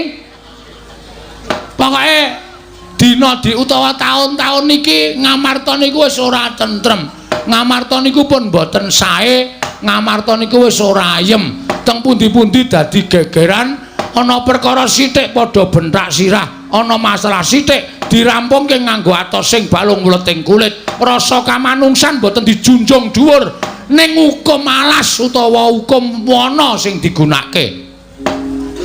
pokoke dina di utawa taun-taun niki Ngamarta niku wis ora tentrem. Ngamarta niku pun mboten sae, Ngamarta niku wis ora ayem. Teng pundi-pundi dadi gegeran, ana perkara sithik padha benthak sirah, ana masalah sithik dirampungke nganggo atos sing balung wleting kulit. Rasa kamanungsan boten dijunjung dhuwur, ning hukum alas utawa hukum wana sing digunakake.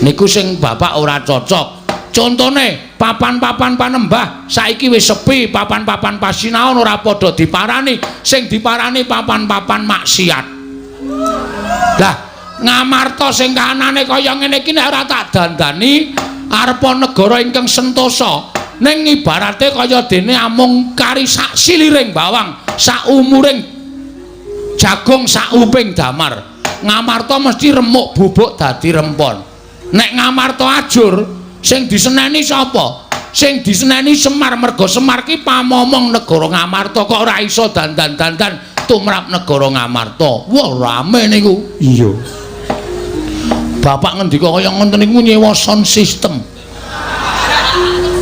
Niku sing bapak ora cocok. Contone papan-papan panembah saiki wis sepi, papan-papan pasinaon ora padha diparani, sing diparani papan-papan maksiat. Lah, Ngamarta sing kahanane kaya ngene iki nek ora tak dandani arepa negara ingkang sentosa, ning ibarate kaya dene amung kari sak siliring bawang, sak umuring jagung, sak uping damar. Ngamarta mesti remuk bubuk dadi rempon. Nek Ngamarta ajur, sing diseneni sapa? Sing diseneni Semar, merga Semar ki pamomong negara Ngamarta, kok ora iso dandan-dandan tumrap negara Ngamarta. Wah, rame niku. Iya. Bapak ngendika kaya ngoten niku nyewa sound system.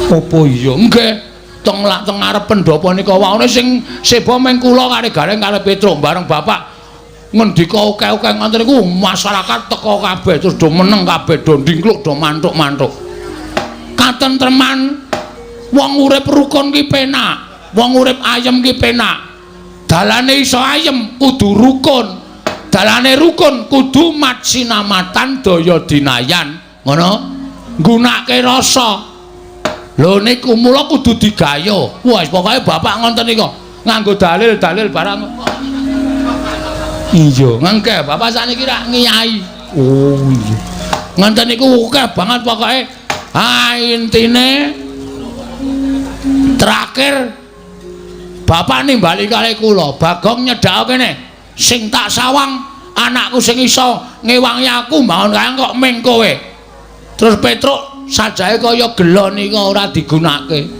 Apa iya? Nggih. Teng lak teng ngarep pendopo nika waone sing seba meng kula karo Gareng karo Petruk bareng bapak ngendika akeh-akeh ngoten niku masyarakat teka kabeh terus do meneng kabeh, do ndingkluk, do mantuk-mantuk. Katentreman wong urip rukun ki penak, wong urip ayem ki penak. Dalane iso ayem kudu rukun. Dalane rukun kudu matsinamatan daya dinayan, ngono. Nggunakake rasa. Lho niku mula kudu digayo. Wah, pokoke bapak ngoten niku nganggo dalil-dalil barang. Iya, ngengke bapak sakniki rak ngiyai. Oh iya. Ngoten niku akeh banget pokoke. Ah, intine terakhir bapak nimbali kali kula, Bagong nyedhak kene. Sing tak sawang anakku sing iso ngewangi aku mbangun kayang kok ming kowe. Terus Petruk sajae kaya gelo nika ora digunakake.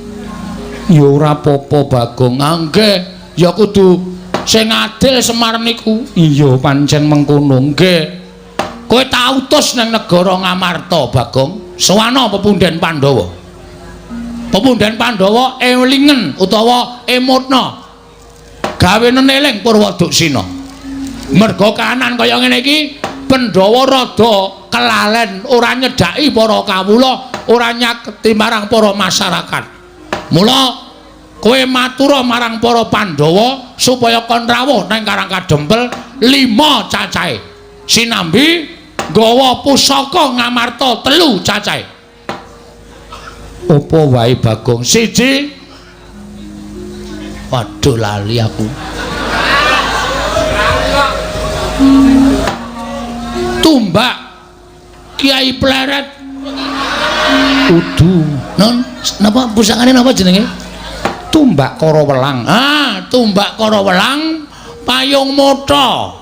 Ya ora apa-apa Bagong. Nggih, ya kudu sing adil Semar niku. Iya, pancen mengkono. Nggih. Kowe tak utus nang negara Ngamarta, Bagong. Sowana pepunden Pandhawa. Pepunden Pandhawa elingen utawa emotna. Gawe neneling Purwaduksina. Merga kahanan kaya ngene iki, Pandhawa rada kelalen, ora nyedhaki para kawula, ora nyaketi marang para masyarakat. Mula kowe matura marang para Pandhawa supaya kon rawuh nang Karang Kadempel 5 cacahe. Sinambi nggawa pusaka Ngamarta 3 cacahe. Apa wae Bagong? 1. Waduh lali aku. Tumbak Kiai Pleret. Udu. Non, napa pusakane napa jenenge? Tumbak Karawelang. Ah, tumbak Karawelang payung mata.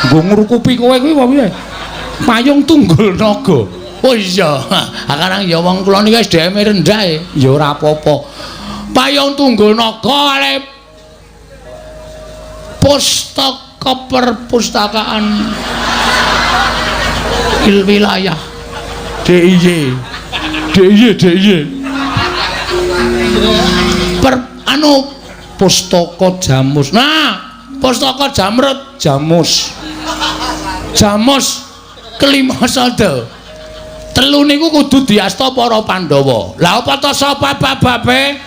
Nggo ngrukupi kowe kuwi apa piye? Payung tunggul naga. Oh iya, sekarang ya wong kula niki SDM rendah e. Ya ora apa-apa. Payung tunggul naga ale pustaka perpustakaan wilayah DIY. DIY DIY. Per anu pustaka Jamus. Nah, pustaka Jamrut Jamus. Jamus kelima sada. 3 niku kudu diasta para Pandhawa. Lah apa ta sapa bababe?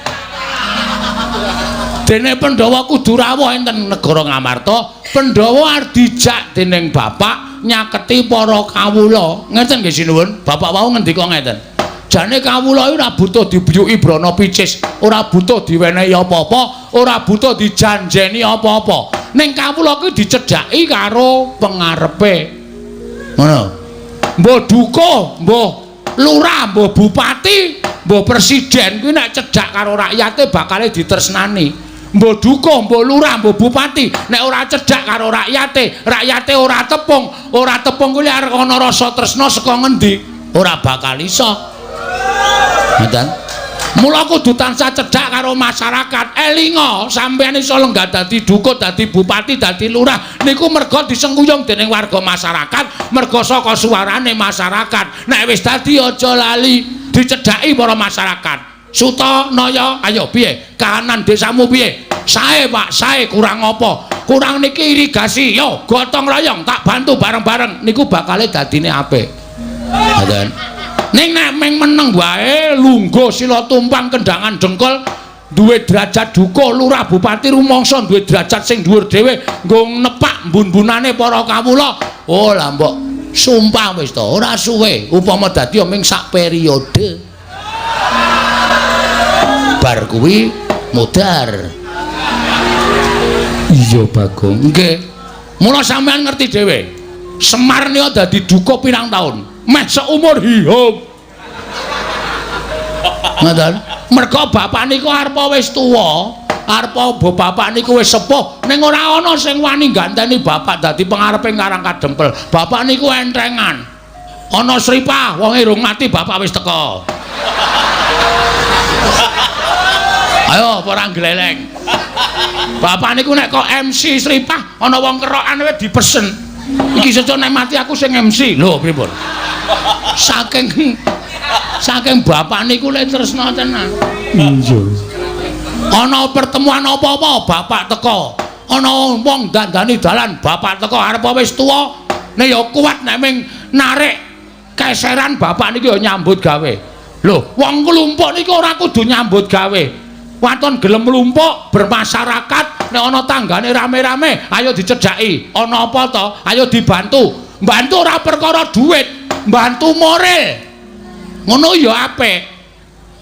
Dene Pandhawa kudu rawuh enten negara Ngamarta. Pandhawa arep dijak dening bapak nyaketi para kawula. Ngeten nggih sinuwun? Bapak wau ngendika ngeten. Jane kawula ora butuh dibiyuki brana picis, ora butuh diwenehi apa-apa, ora butuh dijanjeni apa-apa. Ning kawula kuwi dicedhaki karo pengarepe. Ngono. Mbah duka, mbah lurah, mbah bupati, mbah presiden kuwi nek cedhak karo rakyate bakale ditresnani. Mbah duka, mbah lurah, mbah bupati nek ora cedhak karo rakyate, rakyate ora tepung kuwi arep ana rasa tresna saka ngendi? Ora bakal iso. Ngoten. Mula kudu tansah cedhak karo masyarakat. Elinga sampeyan iso lenggah dadi duka, dadi bupati, dadi lurah niku merga disengkuyung dening warga masyarakat, merga saka suarane masyarakat. Nek wis dadi aja lali dicedhaki para masyarakat. Suta Naya, ayo piye? Kahanan desamu piye? Sae Pak, sae kurang apa? Kurang niki irigasi, yo gotong royong tak bantu bareng-bareng niku bakale dadine apik. Ngoten. Ning nek meng meneng wae lungguh sila tumpang kendangan dengkul duwe derajat duka lurah bupati rumangsa duwe derajat sing dhuwur dhewe nggo nepak mbun-mbunane para kawula. Oh lah mbok sumpah wis to ora suwe upama dadi ming sak periode. Bar kuwi modar. Iya Bagong. Nggih. Mula sampean ngerti dhewe. Semar nika dadi duka pirang taun? Meh seumur hidup. Ngoten. Merga bapak niku arepa wis tuwa, arepa bapak niku wis sepuh, ning ora ana sing wani ganteni bapak dadi pengarepe Karang Kadempel. Bapak niku entrengan. Ana sripah wonge rung mati bapak wis teka. Ayo ora gleleng. Bapak niku nek kok MC sripah ana wong kerokan wis dipesen. Iki sesuk nek mati aku sing MC. Lho pripun? Saking bapak niku le tresna tenan. Iya. Ana pertemuan apa-apa bapak teka. Ana wong dandani dalan bapak teka arep wis tuwa nek ya kuat nek ming narik keseran bapak niku ya nyambut gawe. Lho, wong klumpuk niku ora kudu nyambut gawe. Waton gelem mlumpuk bermasyarakat nek ana tanggane rame-rame ayo dicedhaki. Ana apa to? Ayo dibantu. Bantu ora perkara duit, bantu moral. Ngono ya apik.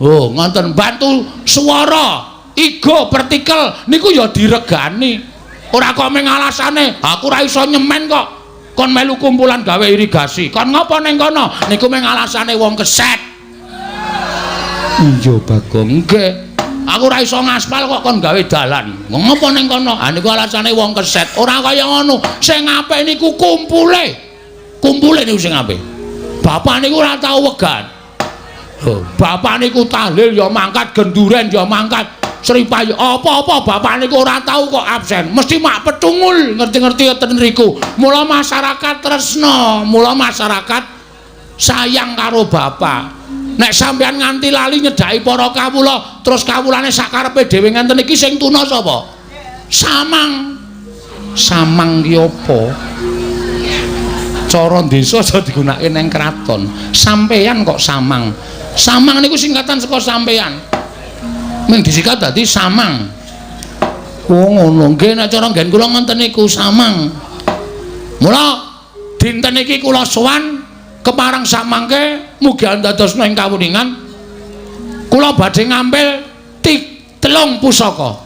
Oh, ngoten bantu swara, igo pertikel niku ya diregani. Ora kok mung alasane, aku ora iso nyemen kok. Kon melu kumpulan gawe irigasi. Kon ngopo ning kono? Niku mung alasane wong keset. Iya Bagong. Nggih. Aku ora iso ngaspal kok kon gawe dalan. Ngopo ning kono? Ha niku alasane wong keset. Ora kaya ngono. Sing apik niku kumpule. Kumpule niku sing apik. Bapak niku ora tau wegan. Bapak niku tahlil ya mangkat, genduren ya mangkat, sripah ya apa-apa bapak niku ora tau kok absen. Mesti mak petungul ngerti-ngerti ten riku. Mula masyarakat tresna, mula masyarakat sayang karo bapak. Nek sampean nganti lali nyedhaki para kawula, terus kawulane sakarepe dhewe ngenten iki sing tuna sapa? Samang. Samang ki apa? Cara desa aja digunakake nang kraton. Sampeyan kok samang. Samang niku singkatan saka sampeyan. Ming disikat dadi samang. Oh ngono. Nggih nek cara nggen kula ngoten niku samang. Mula dinten iki kula sowan kepareng samangke mugi andadosna ing kawuningan. Kula badhe ngampil telung pusaka.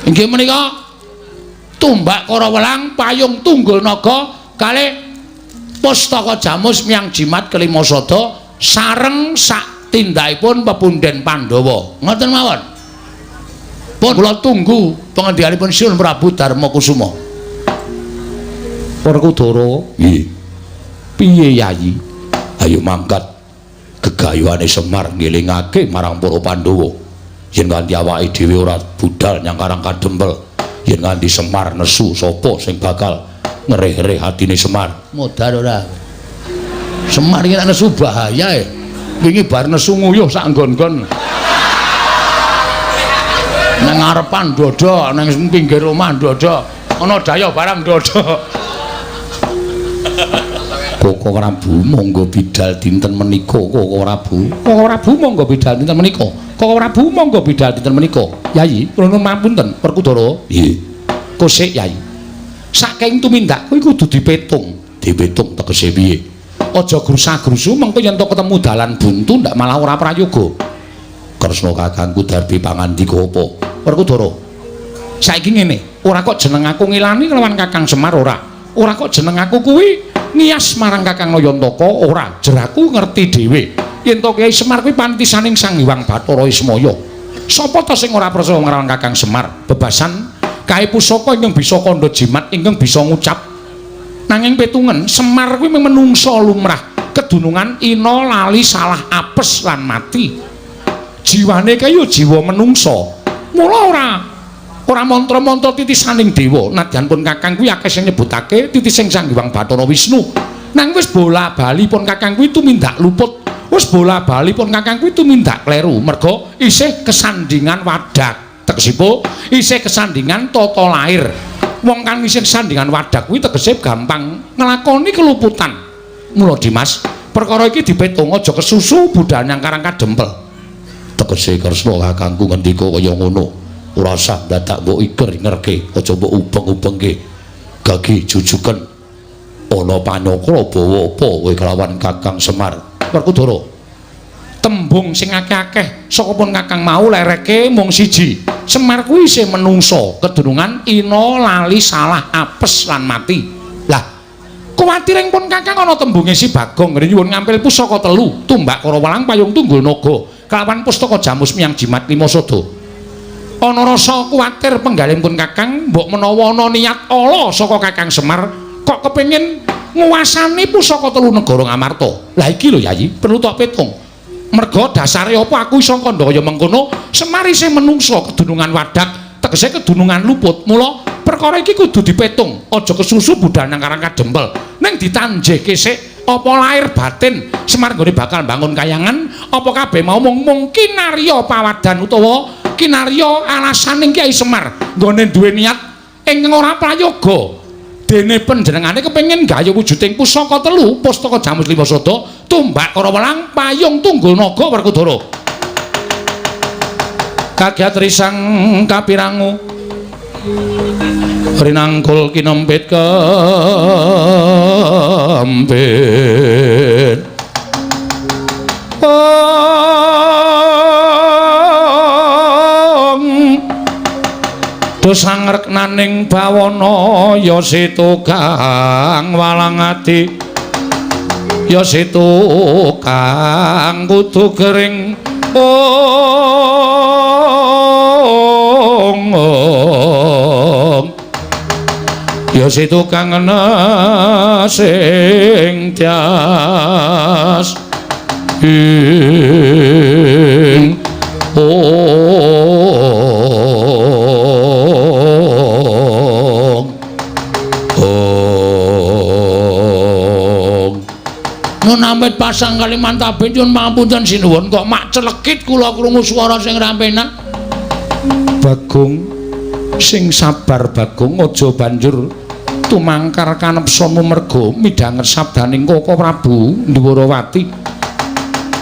Inggih menika tumbak Karawelang, payung tunggul naga, kalih pustaka jamus miang jimat kelima sada sareng sak tindakipun pepunden Pandhawa. Ngoten mawon. Pun kula tunggu pengendikanipun Sinuwun Prabu Darma Kusuma. Werkudara, nggih. Piye Yayi? Ayo mangkat gegayuhane Semar ngelingake marang para Pandhawa. Yen nganti awake dhewe ora budal nyang Karang Kadempel, yen nganti Semar nesu sapa sing bakal ngereh-reh atine Semar? Modar ora. Semar iki nek nesu bahaya e. Wingi bar nesu nguyuh sak nggon-nggon. Nang ngarepan ndodho, nang pinggir omah ndodho, ana daya barang ndodho. Koko Prabu monggo bidal dinten menika, Koko Prabu. Koko Prabu monggo bidal dinten menika. Koko Prabu monggo bidal dinten menika. Yayi, kula nuwun mapunten, Werkudara. Nggih. Kosik Yayi. Saking tumindak kuwi kudu dipetung. Dipetung tegese piye? Aja grusa-grusu mengko yen to ketemu dalan buntu ndak malah ora prayoga. Kresna kakangku darbi pangandika apa? Werkudara. Saiki ngene, ora kok jeneng aku ngilani kelawan Kakang Semar ora. Ora kok jeneng aku kuwi ngiyas marang Kakang Nayantaka ora. Jeraku ngerti dhewe yen to Kyai Semar kuwi pantisaning Sang Hyang Bathara Ismaya. Sapa to sing ora percaya marang Kakang Semar? Bebasan kae pusaka ingkang bisa kandha jimat ingkang bisa ngucap. Nanging petungen Semar kuwi menungsa lumrah, kedunungan ina lali salah apes lan mati. Jiwane kae ya jiwa menungsa. Mula ora mantra-mantra titisaning dewa. Nadyan pun Kakang kuwi akeh sing nyebutake titising Sang Hyang Bathara Wisnu. Nang wis bola-bali pun Kakang kuwi tumindak luput. Wis bola-bali pun Kakang kuwi tumindak kleru merga isih kesandingan wadak. Tegesipun isih kesandingan tata lair. Wong kang isih sandingan wadak kuwi tegese gampang nglakoni keluputan. Mula Dimas, perkara iki dipetung aja kesusu budal nyang Karang Kadempel. Tegese Kresna kakangku ngendika kaya ngono. Ora usah dadak mbok iger-ingerke, aja mbok ubeng-ubengke. Gagi jujuken ana panyokra bawa apa kowe kelawan Kakang Semar. Werkudara, tembung sing akeh-akeh saka pun Kakang mau lereke mung siji. Semar kuwi isih menungsa, kedunungan ina lali salah apes lan mati. Lah, kuwatire pun Kakang ana tembunge si Bagong ngene nyuwun ngampil pusaka telu, tumbak Karawelang payung tunggul naga kelawan pustaka jamus miyang jimat lima sada. Ana rasa kuwatir penggalih pun Kakang mbok menawa ana niat ala saka Kakang Semar kok kepengin nguwasani pusaka telu negara Ngamarta. Lah iki lho Yayi, perlu tok petung. Merga dasare apa aku iso kandha kaya mengkono? Semar isih menungsa kedunungan wadak, tegese kedunungan luput. Mula perkara iki kudu dipetung, aja kesusu budal nang Karang Kadempel. Ning ditanjihke sik apa lahir batin Semar nggone bakal bangun kayangan, apa kabeh mau mung kinarya pawadan utawa kinarya alasaning Kyai Semar nggone duwe niat ingkang ora prayoga. Dene panjenengane kepengin gayuh wujuding pusaka telu, pustaka jamus lima sada, tumbak Karawelang, payung tunggul naga Werkudara. Kagiat risang kapirangu rinangkul kinempit kempit. Dosang reknaning bawana ya situkang walang ati, ya situkang kudu gering ong ong, ya situkang sing tias ing Nun amit pasang Kalimantan nyuwun pangapunten sinuwun kok mak celekit kula krungu swara sing ra penak. Bagong sing sabar Bagong, aja banjur tumangkar kanepsomu merga midhanget sabdaning Koko Prabu Ndwarawati.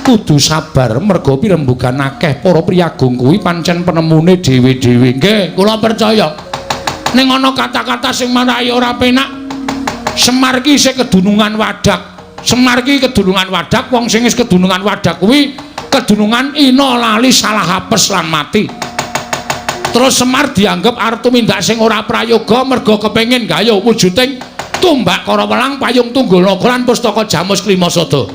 Kudu sabar merga pirembugan akeh para priyagung kuwi pancen penemune dhewe-dhewe. Nggih, kula percaya. Ning ana kata-kata sing marai ora penak. Semar ki isih kedunungan wadak. Semar ki kedunungan wadak, wong sing wis kedunungan wadak kuwi kedunungan ina lali salah apes lan mati. Terus Semar dianggep arep tumindak sing ora prayoga merga kepengin gayuh wujuding tumbak Karawelang payung tunggul naga lan pustaka jamus klima sada.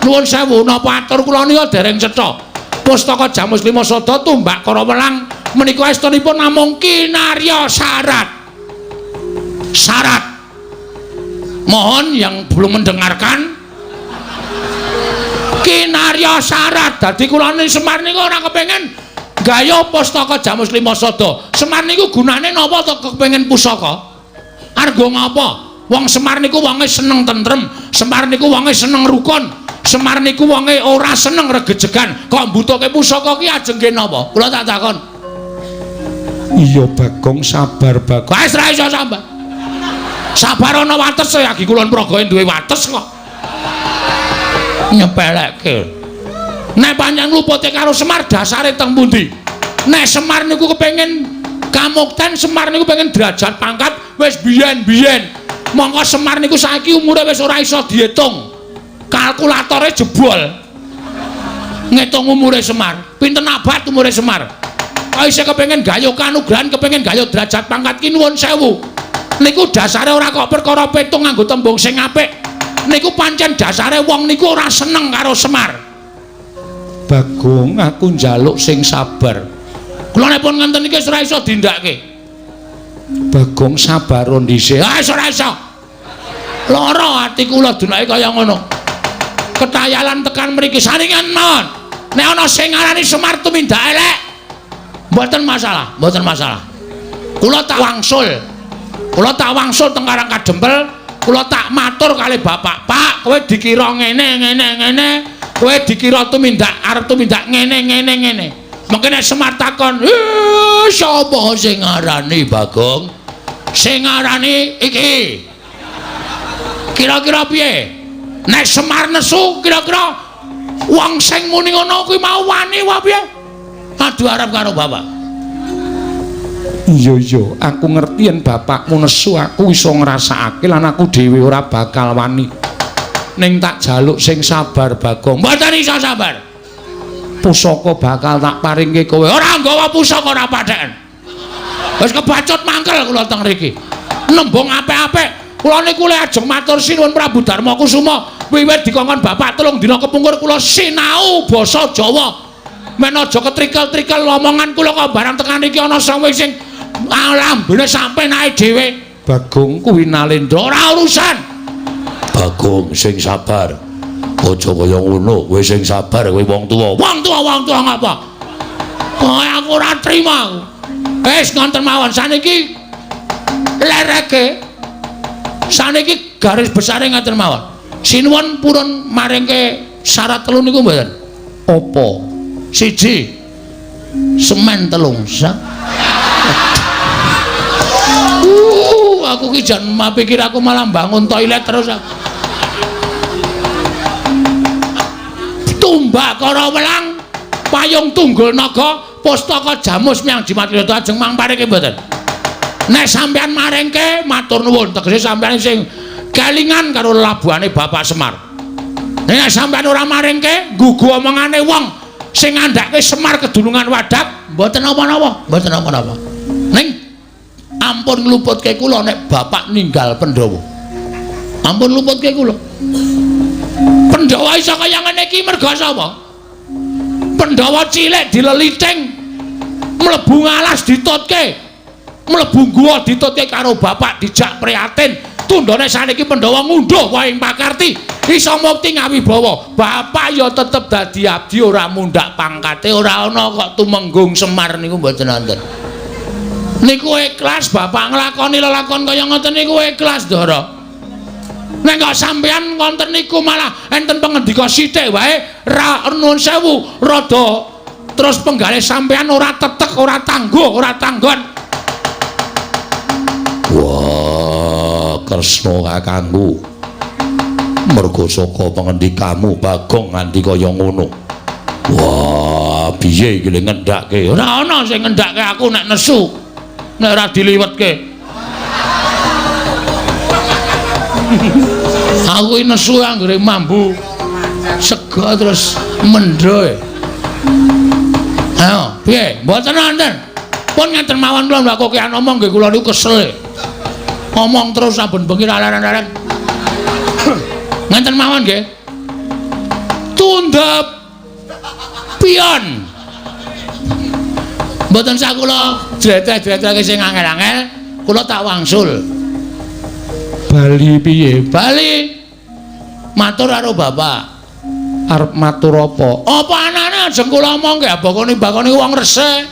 Nuwun sewu, napa atur kula nika dereng cetha. Pustaka jamus lima sada tumbak Karawelang menika estunipun namung kinarya syarat. Syarat. Mohon yang belum mendengarkan, kinarya syarat. Dadi kula Semar niku ora kepengin gayuh pustaka jamus lima sada. Semar niku gunane napa to kepengin pusaka? Argo ngapa? Wong Semar niku wonge seneng tentrem, Semar niku wonge seneng rukun, Semar niku wonge ora seneng regejegan. Kok mbutuhke pusaka ki ajeng nggih napa? Kula tak takon. Iya Bagong, sabar Bagong. Wis ra iso sabar. Sabar ana wates ya, Ki Kulon Progo duwe wates kok. Nyepelekke. Nek pancen lupute karo Semar dasare teng pundi? Nek Semar niku kepengin kamukten, Semar niku pengen derajat pangkat wis biyen-biyen. Mongko Semar niku saiki umure wis ora iso diitung. Kalkulatore jebol. Ngitung umure Semar. Pinten abad umure Semar? Kok isih kepengin gayuh kanugrahan, kepengin gayuh derajat pangkat ki nuwun sewu. Niku dasare ora kok perkara petung nganggo tembung sing apik. Niku pancen dasare wong niku ora seneng karo Semar. Bagong, aku njaluk sing sabar. Kula nek pun ngenten iki wis ora iso dindakake. Bagong sabar dhisik. Ah wis ora iso. Lara ati kula dunake kaya ngono. Ketayalan tekan mriki saringan mawon. Nek ana sing ngarani Semar tumindak elek, mboten masalah, mboten masalah. Kula tak wangsul. Kula tak wangsul teng Karang Kadempel, kula tak matur kali bapak, "Pak, kowe dikira ngene ngene ngene, kowe dikira tumindak arep tumindak ngene ngene ngene." Mengke nek Semar takon, "Eh, sapa sing ngarani Bagong?" Sing ngarani iki. Kira-kira piye? Nek Semar nesu kira-kira wong sing muni ngono kuwi mau wani wae piye? Adu arep karo bapak. Iya iya, aku ngerti yen bapakmu nesu, aku iso ngrasakake lan aku dhewe ora bakal wani. Ning tak jaluk sing sabar Bagong. Mboten iso sabar. Pusaka bakal tak paringke kowe. Ora nggawa pusaka ora patheken. Wis kebacut mangkel kula teng mriki. Nembung apik-apik. Kula niku le ajeng matur sinuwun Prabu Darma Kusuma wiwit dikongkon bapak 3 dina kepungkur kula sinau basa Jawa. Men aja ketrikel-trikel omongan kula kok barang tekan iki ana sing lambene sampe nae dhewe. Bagong kuwi Nalendra ora urusan. Bagong sing sabar. Aja kaya ngono, kowe sing sabar kowe wong tuwa. Wong tuwa wong tuwa ngapa? Kowe aku ora trima aku. Wis ngonten mawon saniki lereke. Saniki garis besare ngaten mawon. Sinuwun purun maringke syarat 3 niku mboten. Apa? 1 semen 3 sak. Aku ki jan pikir aku malah bangun toilet terus. Tumbak kara welang, payung tunggul naga, pustaka jamus miang jimat liyata ajeng mang paringke mboten. Nek sampean maringke matur nuwun, tegese sampean sing kelingan karo labuhane Bapak Semar. Nek sampean ora maringke, nggugu omongane wong sing ngandhake Semar kedunungan wadak, mboten napa-napa, mboten napa-napa. Ning ampun ngluputke kula nek bapak ninggal Pandhawa. Ampun ngluputke kula. Pandhawa iso kaya ngene iki merga sapa? Pandhawa cilik dileliting, mlebu ngalas ditutke, mlebu guwa ditutke karo bapak dijak prihatin. Tundhone saniki Pandhawa ngunduh wae ing pakarti, iso mukti ngawibawa. Bapak ya tetep dadi abdi ora mundhak pangkate, ora ana kok tumenggung Semar niku mboten wonten. Niku ikhlas bapak nglakoni lelakon kaya ngoten niku ikhlas Ndara. Nek kok sampean ngonten niku malah enten pengendika sithik wae ra nuwun sewu rada terus penggalih sampean ora tetek, ora tangguh, ora tanggon. Wah, Kresna kakangku. Mergo saka pengendikamu Bagong nganti kaya ngono. Wah, piye iki le ngendhake? Ora ana sing ngendhake aku nek nesu. Nek ora diliwetke. Aku iki nesu anggere mambu sega terus mendho. Ayo, piye? Mboten wonten. Pun ngeten mawon kula mbak kokean omong nggih kula niku kesel. Ngomong terus saben bengi laren-laren. Ngeten mawon nggih. Tundhep pion. Mboten sak kula jletreh-jletrehke sing angel-angel, kula tak wangsul. Bali piye? Bali matur karo bapak. Arep matur apa? Apa anane ajeng kula omongke bakone-bakone wong resik.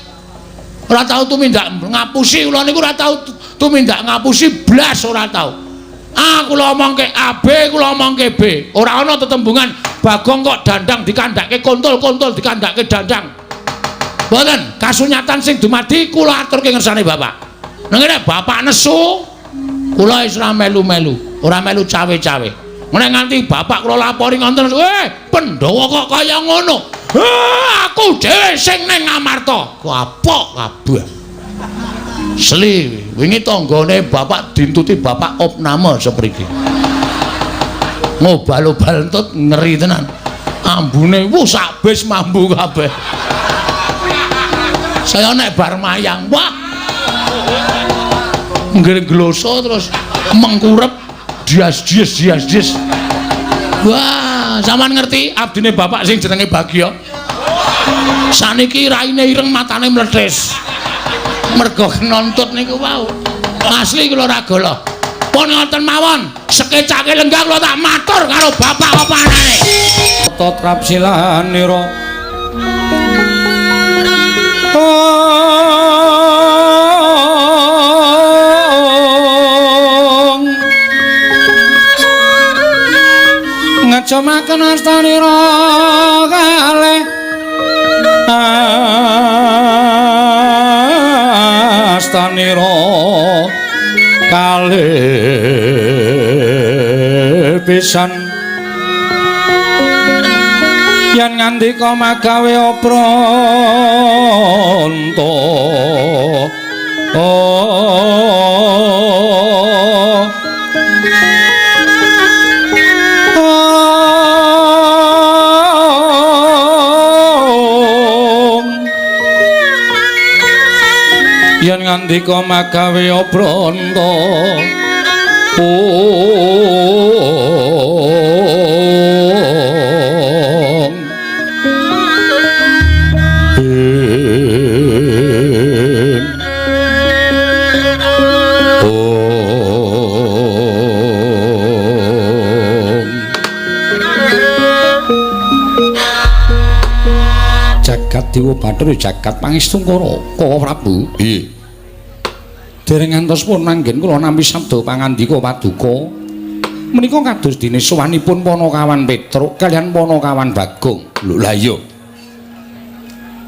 Ora tau tumindak ngapusi kula niku ora tau tumindak ngapusi blas ora tau. A kula omongke A B kula omongke B. Ora ana tetembungan Bagong kok dandang dikandhake kontol, kontol dikandhake dandang. Mboten, kasunyatan sing dumadi kula aturke ngersane bapak. Nang ngene bapak nesu, kula wis ora melu-melu, ora melu cawe-cawe. Nek nganti bapak kula lapori ngoten, Pandhawa kok kaya ngono. Aku dhewe sing ning Amarta. Kapok kabeh. Sli, wingi tanggane bapak dintuti bapak opname sepriki. Ngobal-obal entut ngeri tenan. Ambune wuh sak bis mambu kabeh. Saya nek bar mayang, wah. Nggih gloso terus mengkurep dias-dias dias-dias. Wah, sampean ngerti abdine bapak sing jenenge Bagya. Saniki raine ireng matane mlethis. Mergo nontut niku wau. Asli kula ora golo. Pun ngoten mawon, sekecake lenggah kula tak matur karo bapak apa anane. Trapsilanira. Ngecumaken astanira kalih astanira Kalih pisan yen ngandika magawe opranta. Yen ngandika magawe opranta. Jagat Dewa Bathara jagat pangestungkara Koko Prabu. Nggih. Dereng ngantos pun manggen kula nampi sabda pangandika paduka. Menika kados dene sowanipun Panakawan Petruk kaliyan Panakawan Bagong. Lho lah iya.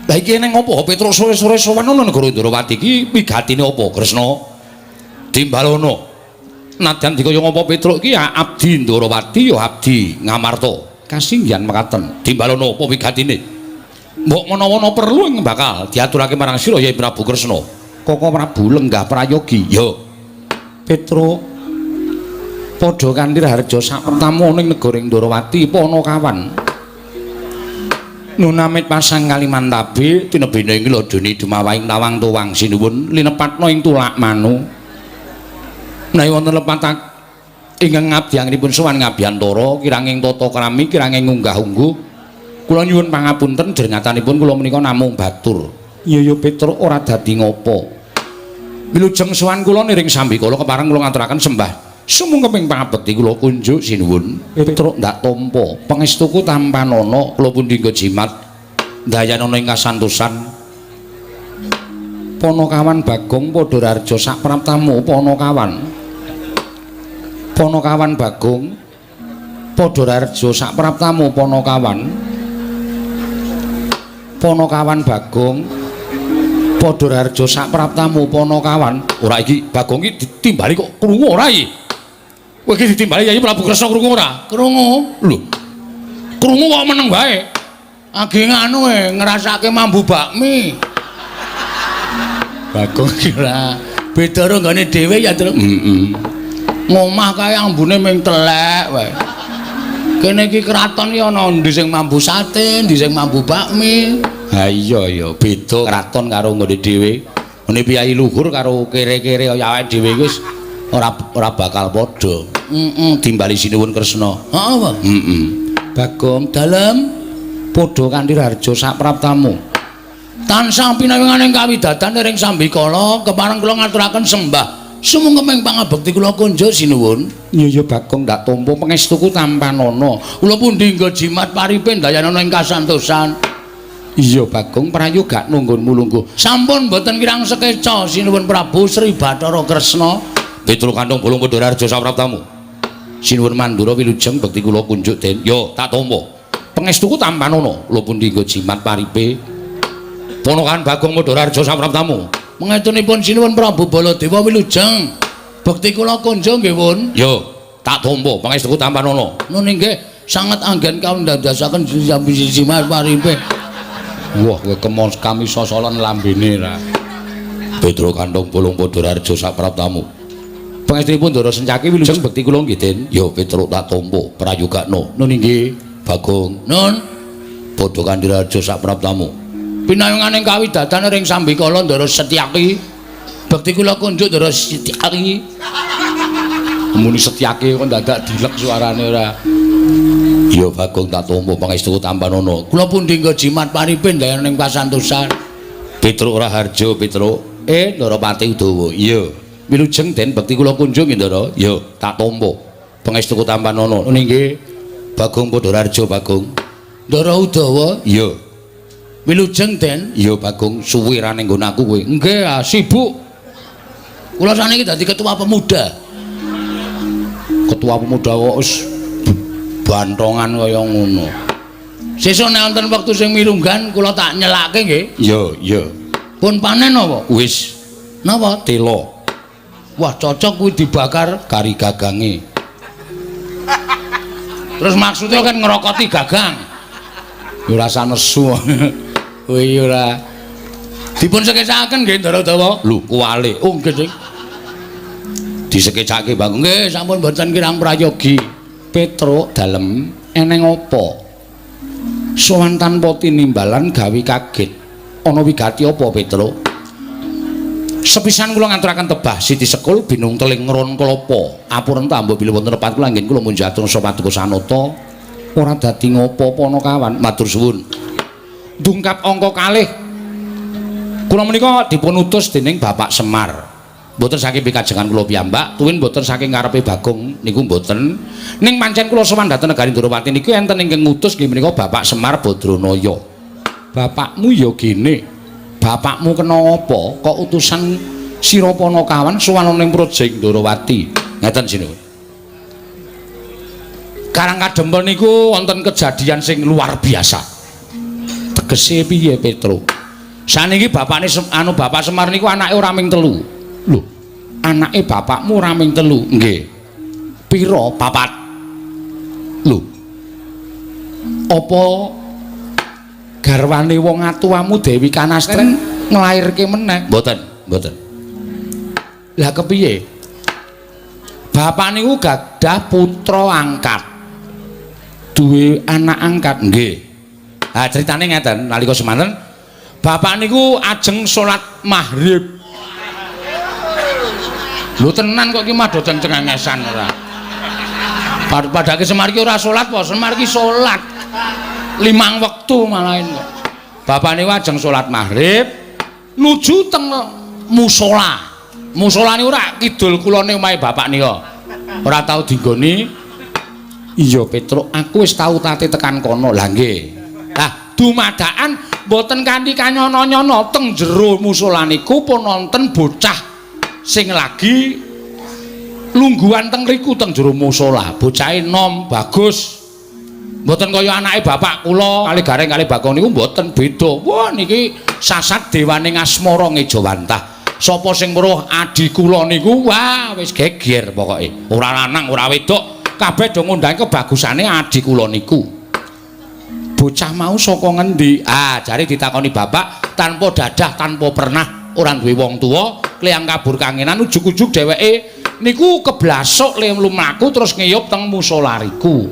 Lah iki eneng apa Petruk sore-sore sowan ana negara Ndrawati iki wigatine apa Kresna? Timbalono. Nadyan dikaya ngapa Petruk iki ya abdi Ndrawati ya abdi Ngamarta. Kasinggihan mekaten. Timbalono apa wigatine? Mbok menawa ana perlu ing bakal diaturake marang sira ya Prabu Kresna. Koko Prabu lenggah prayogi. Ya. Petruk padha kanthi raharja sapertamu ning negara Ndrawati Panakawan. Nunamit pasang Kalimantabe tinebene ing ladone dumawahing tawang tuwang sinuwun linepatna ing tulak manu. Menawi wonten lepat ingkang ngabdianipun sowan ngabiyantara kiranging tata krami kiranging unggah-ungguh kula nyuwun pangapunten jrengatanipun kula menika namung batur. Iya ya Petruk ora dadi ngopo. Wilujeng sowan kula niring sambikala kepareng kula ngaturaken sembah sumungkeping pangabekti kula kunjuk sinuwun. Petruk ndak tampa pangestuku tampanana kula pundi nggo jimat ndayanana ing kasantosan. Panakawan Bagong padha raharja sapraptamu Panakawan. Panakawan Bagong padha raharja sapraptamu Panakawan. Panakawan Bagong padha raharja sapraptamu Panakawan. Ora iki Bagong iki ditimbali kok krungu ora iki? Kowe iki ditimbali Yayi Prabu Kresna krungu ora? Krungu. Lho. Krungu kok meneng wae. Age nganu ngrasake mambu bakmi. Bagong iki ora beda karo nggone dhewe ya, Truk. Heeh. Ngomah kae ambune ming telek wae. Kene iki kraton iki ana endi sing mambu sate, endi sing mambu bakmi. Ha iya ya, beda kraton karo nggone dhewe. Ngene piyayi luhur karo kere-kere kaya awake dhewe iki wis ora bakal padha. Heeh, timbali sinuwun Kresna. Heeh, apa? Heeh. Bagong dalem padha kanthi raharja sapraptamu. Tansah pinawinganing kawidatan ring sambikala kepareng kula ngaturaken sembah sumungkeping pangabekti kula kunjuk sinuwun. Iya ya Bagong ndak tampa pangestuku tampanana. Kula pundi nggo jimat paripe ndayanana ing kasantosan. Iya Bagong prayoga nunggun mulungguh. Sampun mboten kirang sekeca sinuwun Prabu Sri Bathara Kresna. Petruk kantong bolong padha raharja sapraptamu. Sinuwun Mandura wilujeng bekti kula kunjuk den. Yo tak tampa. Pangestuku tampanana. Kula pundi nggo jimat paripe. Ponokan Bagong padha raharja sapraptamu. Mengetunipun sinuwun Prabu Baladewa wilujeng bekti kula kunjuk nggih pun. Yo tak tampa pangestuku tampanana. Nun inggih sanget anggen kaundandasaken jimat paripe. Wah kowe kemon kami sosolan lambene ra. Petruk kantong bolong padha raharja sapraptamu. Pangestunipun Ndara Sencaki wilujeng bekti kula nggih Den. Yo Petruk tak tampa prayogakno. Nun inggih Bagong. Nun padha kanthi raharja sapraptamu. Pinayunganing kawidatan ring sambikala Ndara Setyaki. Bekti kula kunjuk Ndara Setyaki. Muni Setyaki kok dadak dilek suarane ora. Ya Bagong tak tampa pangestuku tampanana. Kula pundi nggo jimat paripe ndayaning kasantosan. Petruk Raharja Petruk. Ndara Pati Udawa. Iya. Wilujeng Den bekti kula kunjuk nggih Ndara. Ya tak tampa pangestuku tampanana. Nun inggih Bagong padha raharja Bagong. Ndara Udawa. Iya. Wilujeng Den. Iya Bagong suwe ra ning nggon aku kowe. Nggih, sibuk. Kula saniki dadi ketua pemuda. Ketua pemuda kok wis bantongan kaya ngono. Sesuk nek wonten wektu sing mirunggan kula tak nyelake nggih. Iya, iya. Pun panen apa? Wis. Napa? Tela. Wah, cocok kuwi dibakar kari gagange. Terus maksudnya kan ngerokoti gagang. Ya ora nesu. Kuwi ora. Dipun sekecakaken nggih Ndara Dawa. Lho, kuwale. Oh, nggih, Dik. Disekecake Bagong. Nggih, sampun mboten kirang prayogi. Petruk dalem eneng apa? Sowan tanpa tinimbalan gawe kaget. Ana wigati apa, Petruk? Sepisan kula ngaturaken tebah Siti Sekul binung teling ngron klapa. Apurenta mbok bilih wonten lepat kula anggen kula munjatur paduka sanata. Ora dadi ngopo-apa ana kawan. Matur suwun. Dungkap angka kalih. Kula menika dipun utus dening Bapak Semar. Mboten saking pikajengan kula piyambak, tuwin mboten saking karepe Bagong niku mboten. Ning pancen kula sowan dhateng negari Ndorowati niku enten ingkang ngutus nggih menika Bapak Semar Badranaya. Bapakmu ya gene. Bapakmu kena apa kok utusan sira Panakawan sowan ning Praja Ndorowati? Ngeten sinuwun. Karang Kadempel niku wonten kejadian sing luar biasa. Tegese piye, Petruk? Saniki bapakne anu Bapak Semar niku anake ora ming telu. Lho, anake bapakmu ora ming telu? Nggih. Pira? Papat. Lho. Apa garwane wong atuwamu Dewi Kanastren nglairke meneh? Mboten, mboten. Lah kepiye? Bapak niku gadah putra angkat. Duwe anak angkat? Nggih. Ha critane ngeten, nalika semanten bapak niku ajeng salat maghrib. Lho tenan kok iki mah do cengengesan ora. Padake Semar iki ora salat apa? Semar iki salat 5 wektu malahin kok. Bapak niku ajeng salat maghrib nuju teng musala. Musala niku ora kidul kulone omahe bapak nika. Ora tau dinggoni. Iya Petruk, aku wis tau tate tekan kono. Lah nggih. Lah dumadakan mboten kanthi kanyono-nyono teng jero musala niku pun wonten bocah sing lagi lungguhan teng riku teng jero musala. Bocahe nom bagus. Mboten kaya anake bapak kula kali Gareng kali Bagong niku mboten beda. Wah niki sasat dewane ngasmara ngejawantah. Sapa sing weruh adi kula niku wah wis geger pokoke. Ora lanang ora wedok kabeh do ngundang kebagusane adi kula niku. Bocah mau saka ngendi? Ah jare ditakoni bapak tanpa dadah tanpa pernah ora duwe wong tuwa, kliyang kabur kangenan ujug-ujug dheweke niku keblasuk le lumaku terus ngiyup teng musala riku.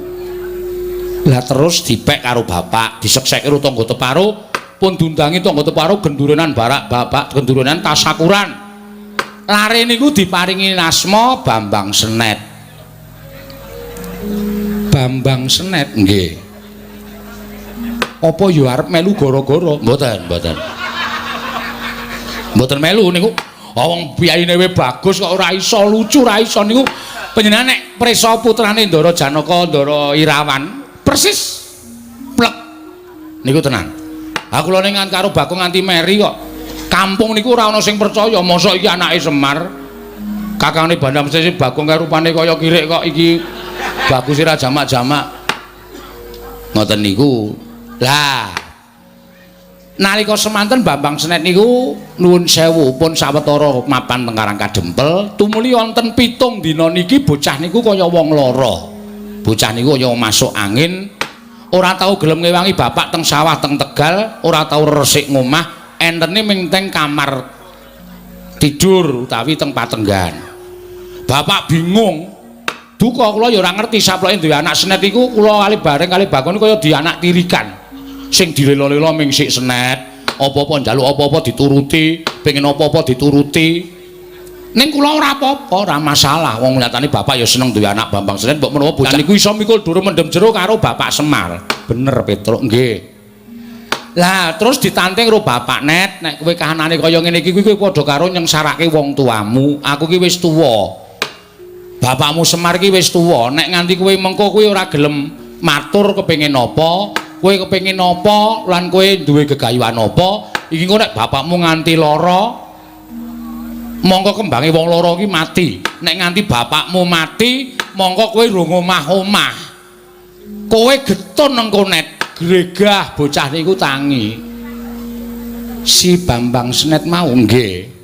Lah terus dipek karo bapak, disekseke karo tangga teparo, pun diundangi tangga teparo gendurenan barak bapak, gendurenan tasakuran. Lare niku diparingi asma Bambang Senet. Bambang Senet? Nggih. Apa ya arep melu gara-gara? Mboten, mboten. Mboten melu niku. Wong piyayine we bagus kok ora iso lucu, ora iso niku. Panjenengan nek prisa putrane Ndara Janaka, Ndara Irawan, persis plek niku tenan. Ha kula ning karo Bagong nganti meri kok. Kampung niku ora ana sing percaya, mosok iki anake Semar. Kakangane Bandam Sesi Bagong kae rupane kaya kirik kok iki bagus ora jamak-jamak. Ngoten niku. Lah nalika semanten Bambang Senet niku nuwun sewu pun sawetara mapan teng Karang Kadempel, tumuli wonten 7 dina niki bocah niku kaya wong lara. Bocah niku kaya masuk angin, ora tau gelem ngewangi bapak teng sawah teng Tegal, ora tau resik ngomah, entene ming teng kamar tidur utawi teng patenggan. Bapak bingung. Duka kula ya ora ngerti saploke duwe anak Senet iku kula kali bareng kali Bagong kaya di anak tirikan. Sing dilelo-lelo ming sik Senet, apa-apa njaluk apa-apa dituruti, pengen apa-apa dituruti. Ning kula ora apa-apa, ora masalah. Wong nyatane bapak ya seneng duwe anak Bambang Senet, mbok menawa bocah niku iso mikul dhuwur mendem jero karo Bapak Semar. Bener Petruk, nggih. Lah terus ditanting karo bapak Net, nek kowe kahanane kaya ngene iki kowe padha karo nyengsarake wong tuamu. Aku ki wis tuwa. Bapakmu Semar ki wis tuwa, nek nganti kowe mengko kowe ora gelem matur kepengin apa, kowe kepengin apa lan kowe duwe gegayuhan apa, iki engko nek bapakmu nganti lara mongko kembange wong lara iki mati. Nek nganti bapakmu mati, mongko kowe rung omah-omah. Kowe getun engko Net, gregah bocah niku tangi. Si Bambang Senet mau nggih.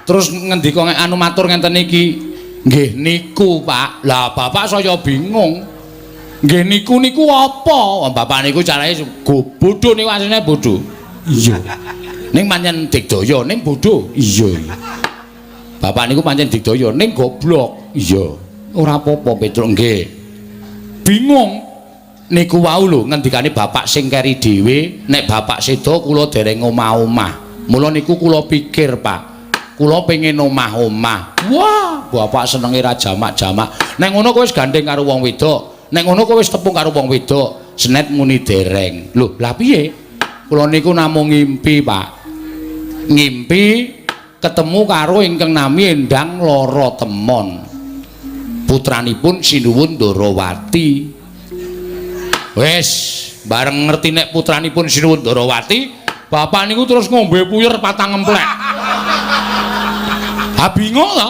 Terus ngendika anu matur ngenten iki. Nggih niku, Pak. Lah bapak saya bingung. Nggih niku niku apa? Bapak niku carane bodho niku asline bodho. Iya. Ning pancen digdaya, ning bodho. Iya. Bapak niku pancen digdaya, ning goblok. Iya. Ora apa-apa, Petruk nggih. Bingung. Niku wau lho ngendikane bapak sing keri dhewe, nek bapak seda kula dereng omah-omah. Mula niku kula pikir, Pak. Kula pengin omah-omah. Wah, bapak senenge ra jamak-jamak. Nek ngono kowe wis gandeng karo wong wedok. Nek ngono kowe wis tepung karo wong wedok. Senet muni dereng. Lho, lah piye? Kula niku namung ngimpi, Pak. Ngimpi ketemu karo ingkang nami Endang Lara Temon. Putranipun Sinuwun Ndarawati. Wis, bareng ngerti nek putranipun Sinuwun Ndarawati, bapak niku terus ngombe puyer patang emplek. Ha bingung to.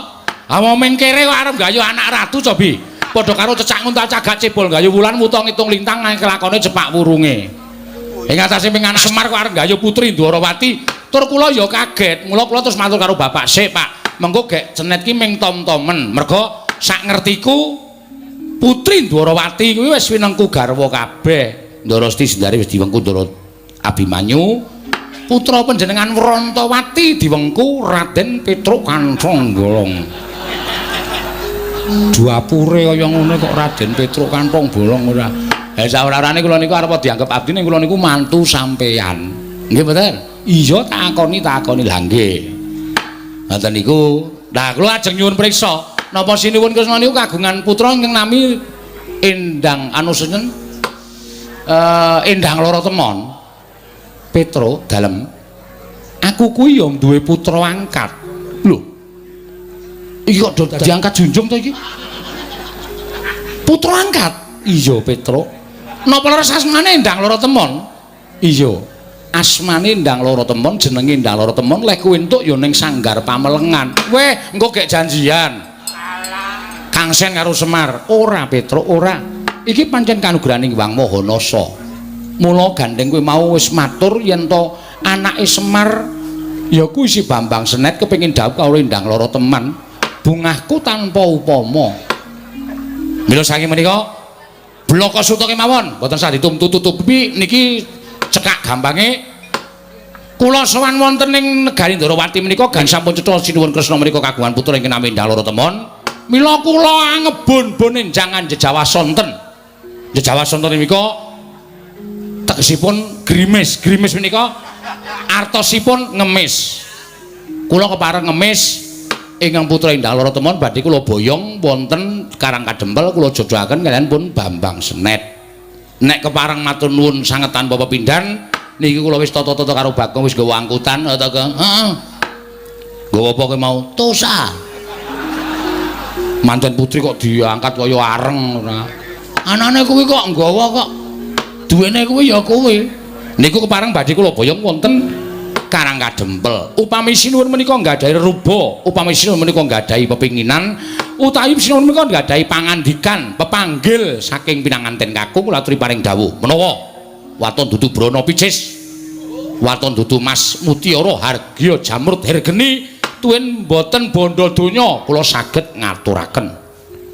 Ha wong kere kok arep gayu anak ratu cobi. Padha karo cecak nguntal cagak cebol gayu wulan wuta ngitung lintang kelakone cepak wurunge. Ing atase ping anak Semar kok arep gayu putri Ndwarawati, tur kula ya kaget. Mula kula terus matur karo bapak sik, Pak. Mengko gek cenet ki ming tom-tomen. Mergo sak ngertiku putri Ndwarawati kuwi wis winengku garwa kabeh. Ndara Siti Sendari wis diwengku Ndara Abimanyu. Putra panjenengan Wrantawati diwengku Raden Petruk Kanthong Bolong. Dapure kaya ngono kok Raden Petruk Kanthong Bolong ora. Ha saorane kula niku arep dianggep abdi ning kula niku mantu sampeyan. Nggih mboten? Iya takoni lha nggih. Ngoten niku. Lah kula ajeng nyuwun priksa, napa Sinuwun Kresna niku kagungan putra ingkang nami Endang anu sinten? Endang Lara Temon. Petro dalem. Aku kuwi ya duwe putra angkat. Lho. Iki kok do dadi angkat junjung to iki? Putra angkat? Iya, Petro. Napa leres asmane Endang Lara Temon? Iya. Asmane Endang Lara Temon, jenenge Endang Lara Temon, leh kuwi entuk ya ning Sanggar Pamelengan. Weh, engko gek janjian. Kang Sen karo Semar. Ora, Petro, ora. Iki pancen kanugrahaning Hyang Maha Nasa. Mula gandeng kowe mau wis matur yen to anake Semar ya kuwi si Bambang Senet kepengin dhawuh karo Endang Lara Teman. Bungahku tanpa upama. Mila saking menika blaka suta kemawon mboten sah ditumtu-tutupi niki cekak gampange kula sowan wonten ing negari Ndorowati menika gan sampun cetha Sinuwun Kresna menika kagungan putra ingkang nami Endang Lara Temon. Mila kula angebon-bon enjangan jejawa sonten. Jejawa sonten menika tegesipun grimis. Grimis menika artosipun ngemis. Kula kepareng ngemis ingkang putra Endang Lara Temon badhe kula boyong wonten Karang Kadempel kula jodohaken kaliyan pun Bambang Senet. Nek kepareng matur nuwun sanget tanpa pepindhan niki kula wis tata-tata karo Bagong wis gawa angkutan ta Gong. Heeh. Gawa apa kowe mau? Tosa. Manten putri kok diangkat kaya areng ora. Anane kuwi kok nggawa kok. Duwene kuwi ya kuwi. Niku kepareng badhe kula boyong wonten Karang Kadempel. Upami sinuwun menika nggadahi reruba, upami sinuwun menika nggadahi pepinginan, utawi sinuwun menika nggadahi pangandikan, pepanggil saking pinanganten kakung kula aturi paring dawuh. Menawa waton dudu brana picis, waton dudu mas mutiara hargya jamrut hergeni tuwin boten bondo donya kula saged ngaturaken.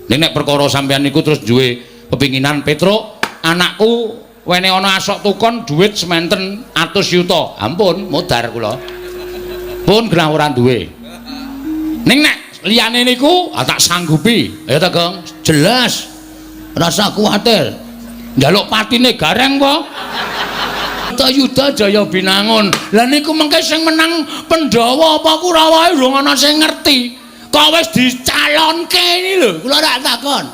Ning nek perkara sampeyan niku terus duwe pepinginan Petruk, anakku wene ana asok tukon dhuwit sementen atus yuta. Ampun, modar kula. Pun genah ora duwe. Ning nek liyane niku tak sanggupi. Ayo ta, Gong. Jelas. Rasa kuwatir. Njaluk patine gareng apa? Yuda Jaya Binangun. Lah niku mengke sing menang Pandhawa apa Kurawa durung ana sing ngerti. Kok wis dicalonke ini lho, kula rak takon.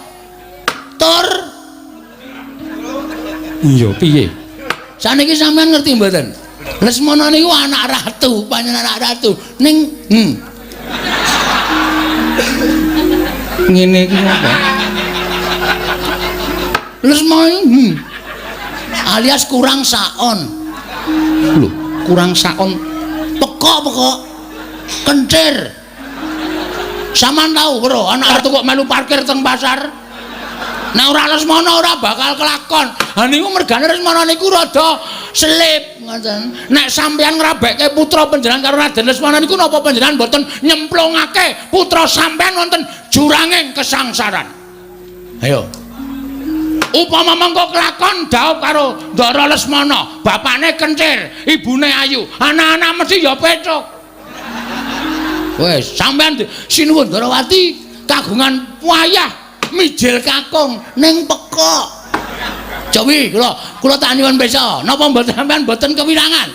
Tur iya piye? Saniki sampean ngerti mboten? Lesmana niku anak ratu, panjenengan anak ratu. Ning ngene iki apa? Lesmana alias kurang saon. Lho, kurang saon pekok-pekok. Kencir. Sampean tahu, Bro, anak ratu kok melu parkir teng pasar. Nek ora Lesmana ora bakal kelakon. Ha niku mergane Lesmana niku rada selip ngoten. Nek sampeyan ngrabekke putra panjenengan karo Raden Lesmana niku napa panjenengan mboten nyemplungake putra sampeyan wonten juranging kesangsaran? Ayo. Upama mengko kelakon dhaup karo Ndara Lesmana, bapakne kencir, ibune ayu, anak-anak mesti ya pecuk. Wis, sampeyan Sinuwun Ndarawati kagungan wayah mijil kakung ning pekok. Cowi kula tak nyuwun pirsa, napa mboten sampeyan mboten kewirangan?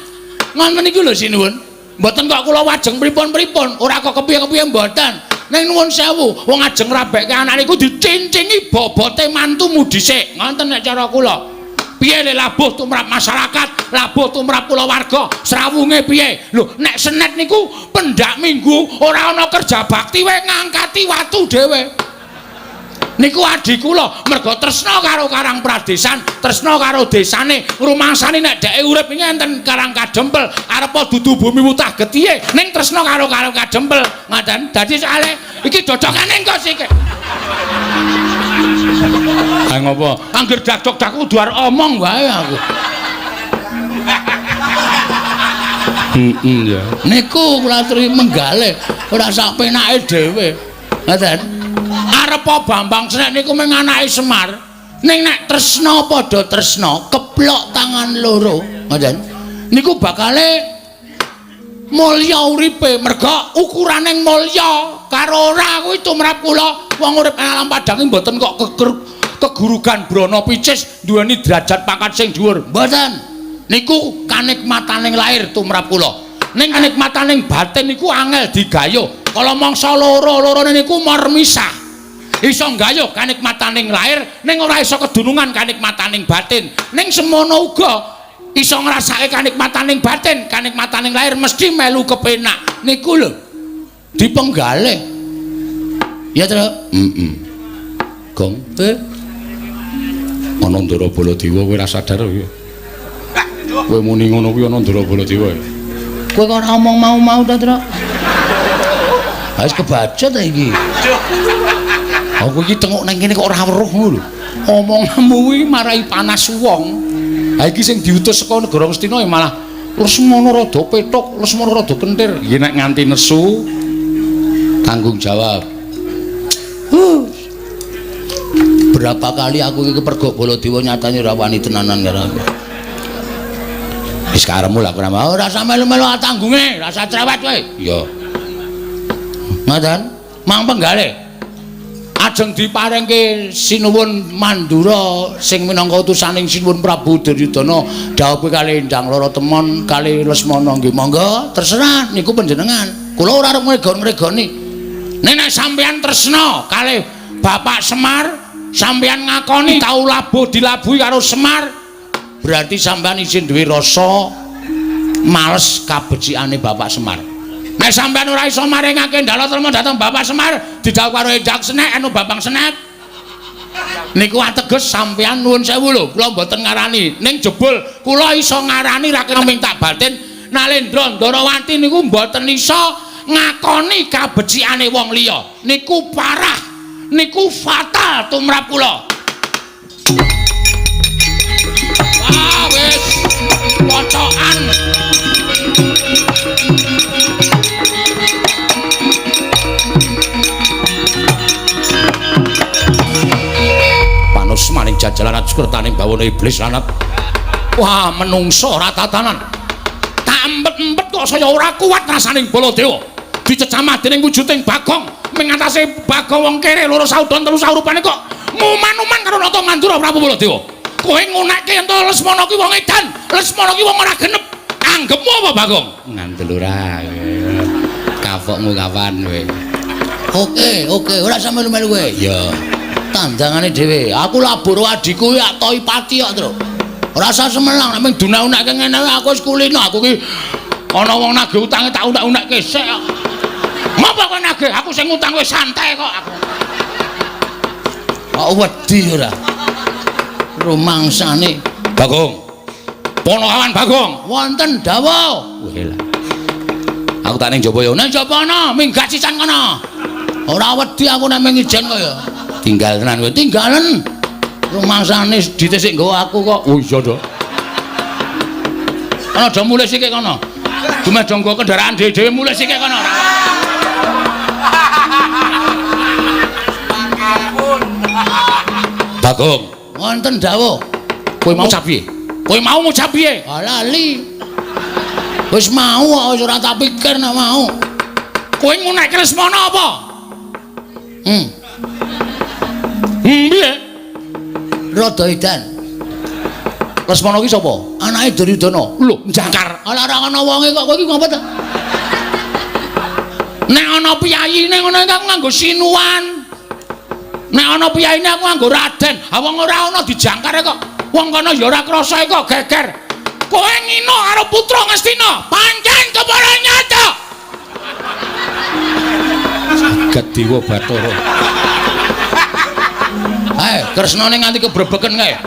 Ngoten niku lho Sinuwun. Mboten kok kula wajeng pripun-pripun, ora kok kepiye-kepiye mboten. Ning nuwun sewu, wong ajeng ngrabekke anak niku dicincingi bobote mantumu dhisik. Ngoten nek cara kula. Piye le labuh tumrap masyarakat, labuh tumrap kulawarga, srawunge piye? Lho, nek senet niku pendak minggu ora ana kerja bakti wae ngangkati watu dhewe. Niku adi kula mergo tresna karo Karang Pradesan, tresna karo desane, rumangsane nek dheke urip iki enten Karang Kadempel, arepa dudu bumi wutah getihe, ning tresna karo Karang Kadempel. Ngoten. Dadi soalé iki dodokane engko sik. Ha ngopo? Angger dakdok-dak kudu arep omong wae aku. Heeh ya. Niku kula aturi menggalih, ora sak penake dhewe. Ngoten. Arepa Bambang Senek niku mung anake Semar. Ning nek tresna padha tresna, keplok tangan loro, ngoten. Niku bakale mulya uripe, merga ukuraning mulya karo ora kuwi tumrap kula. Wong urip ing alam padang iki mboten kok kegurugan brana picis duweni derajat pangkat sing dhuwur. Mboten. Niku kanikmataning lair tumrap kula. Ning kanikmataning batin niku angel digayuh. Kala mangsa loro-lorone niku mormisah. Iso nggayuh kanikmataning lair ning ora iso kedunungan kanikmataning batin. Ning semono uga iso ngrasake kanikmataning batin, kanikmataning lahir mesti melu kepenak. Niku lho dipenggalih. Ya, Tru? Heeh. Gong, ana Ndara Baladewa kowe ora sadar kowe. Kowe muni ngono kuwi ana Ndara Baladewa. Kowe kok ora omong mau-mau ta, Tru? Wis kebaca ta iki. Aku iki tengok nang kene kok ora weruh ngono lho. Omonganmu kuwi marai panas wong. Ha iki sing diutus saka negara Ngastina ya malah Lesmana rada pethuk, Lesmana rada kentir. Iki nek nganti nesu tanggung jawab. Berapa kali aku iki kepergok Baladewa nyatane ora wani tenanan karo aku. Wis karepmu lah ora mau ora usah melu-melu tanggunge, ora usah cerewet kowe. Iya. Ngoten, mang penggalih. Ajeng diparengke Sinuwun Mandura sing minangka utusaning Sinuwun Prabu Duryudana dhawuhe kalih Endang Lara Temon kalih Lesmana nggih monggo terserah niku panjenengan. Kula ora arep ngregon-ngregoni. Nek nek sampeyan tresna kalih Bapak Semar, sampeyan ngakoni tau labuh dilabuhi karo Semar, berarti sampeyan isin duwe rasa males kabecikane Bapak Semar. Nek sampeyan ora iso maringake ndala trema dhateng Bapak Semar, didhawuh karo Endang Senek anu Bambang Senek. Niku ateges sampeyan nuwun sewu lho, kula mboten ngarani. Ning jebul kula iso ngarani ra kena minta batin Nalendra Ndarawati niku mboten iso ngakoni kabecikane wong liya. Niku parah, niku fatal tumrap kula. Wah, wis pocokan. Panus maning jajalan sukertaning bawana iblis lanat. Wah, menungso ora tatanan. Tak empet-empet kok saya ora kuat rasaning Baladewa. Dicecamah dening wujuding Bagong, mengatasi Bagong wong kere loro saudon telu saurupane kok muman-uman karo Nata Mandura Prabu Baladewa. Kowe ngunekke yen to Lesmana ki wong edan, Lesmana ki wong ora genep. Anggepmu apa Bagong? Ngandel ora. Kapokmu kapan kowe? Oke, oke, ora usah melu-melu kowe. Iya. Tandangane dhewe. Aku labur adhiku ya toi pati kok, Tru. Ora usah semelang nek mung dunak-unakke ngene aku wis kulino. Aku ki ana wong nagih utange tak unak-unakke sik kok. Ngopo kowe nagih? Aku sing ngutang wis santai kok aku. Kok wedi ora? Rumangsane Bagong. Ponokawan Bagong, wonten dawuh. Weh lah. Aku tak ning jaba ya. Ning jaba ana, minggat sisan kono. Ora wedi aku nek mung ijen kaya. Tinggal tenan kowe. Tinggalen. Rumangsane dite sik nggawa aku kok. Oh iya to. Ana do mulih sik kono. Dumeh do nggawa kendaraan dhewe-dhewe mulih sik kono. Bagong, wonten dawuh. Kowe mau ngucap piye? Kowe mau ngucap piye? Ah lali. Wis mau kok wis ora tak pikir nek mau. Kowe ngunekke Lesmana apa? Piye? Rada edan. Lesmana ki sapa? Anake Duryudana. Lho, jangkar. Ala ora ana wonge kok kowe iki ngopo ta? Nek ana piyayine ngono iki aku nganggo sinuwan. Nek ana piyayine aku nganggo raden. Ha wong ora ana dijangkar kok. Wong kono ya ora krasa kok geger. Kowe ngino karo putra Ngastina, pancen kepara nyata. Jagat Dewa Bathara. Ae, Kresnane nganti kebrebeken kae.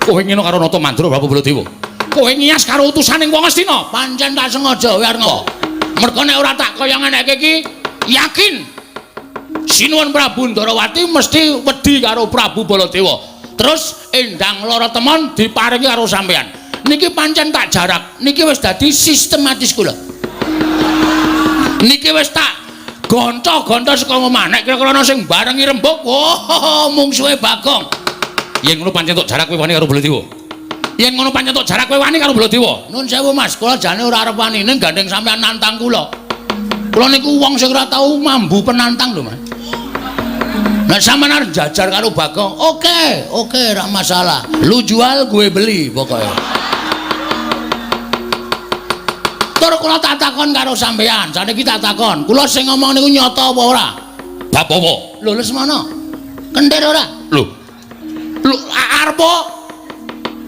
Kowe ngino karo Nata Mandra Prabu Baladewa. Kowe ngiyas karo utusaning wong Ngastina, pancen tak sengaja kowe arep ngopo? Mergo nek ora tak kaya ngeneke iki, yakin Sinuwun Prabu Ndarawati mesti wedi karo Prabu Baladewa. Terus endang lara temon diparingi karo sampean. Niki pancen tak jarak, niki wis dadi sistematis kula. Niki wis tak gonco-gonco saka omah. Nek kira-kira ana sing barengi rembug, oh mungsuhe Bagong. Yen ngono pancen tok jarak kowe wani karo Baladewa. Yen ngono pancen tok jarak kowe wani karo Baladewa. Nun sewu Mas, kula jane ora arep wani ning gandeng sampean nantang kula. Kula niku wong sing ora tau mambu penantang lho, Mas. Nek sampean arep jajar karo Bagong, oke, oke ora masalah. Lu jual gue beli pokoknya. Tur kula tak takon karo sampean, saniki tak takon. Kula sing ngomong niku nyata apa ora? Bab apa? Lho Lesmana. Kentir ora? Lho. Lho arep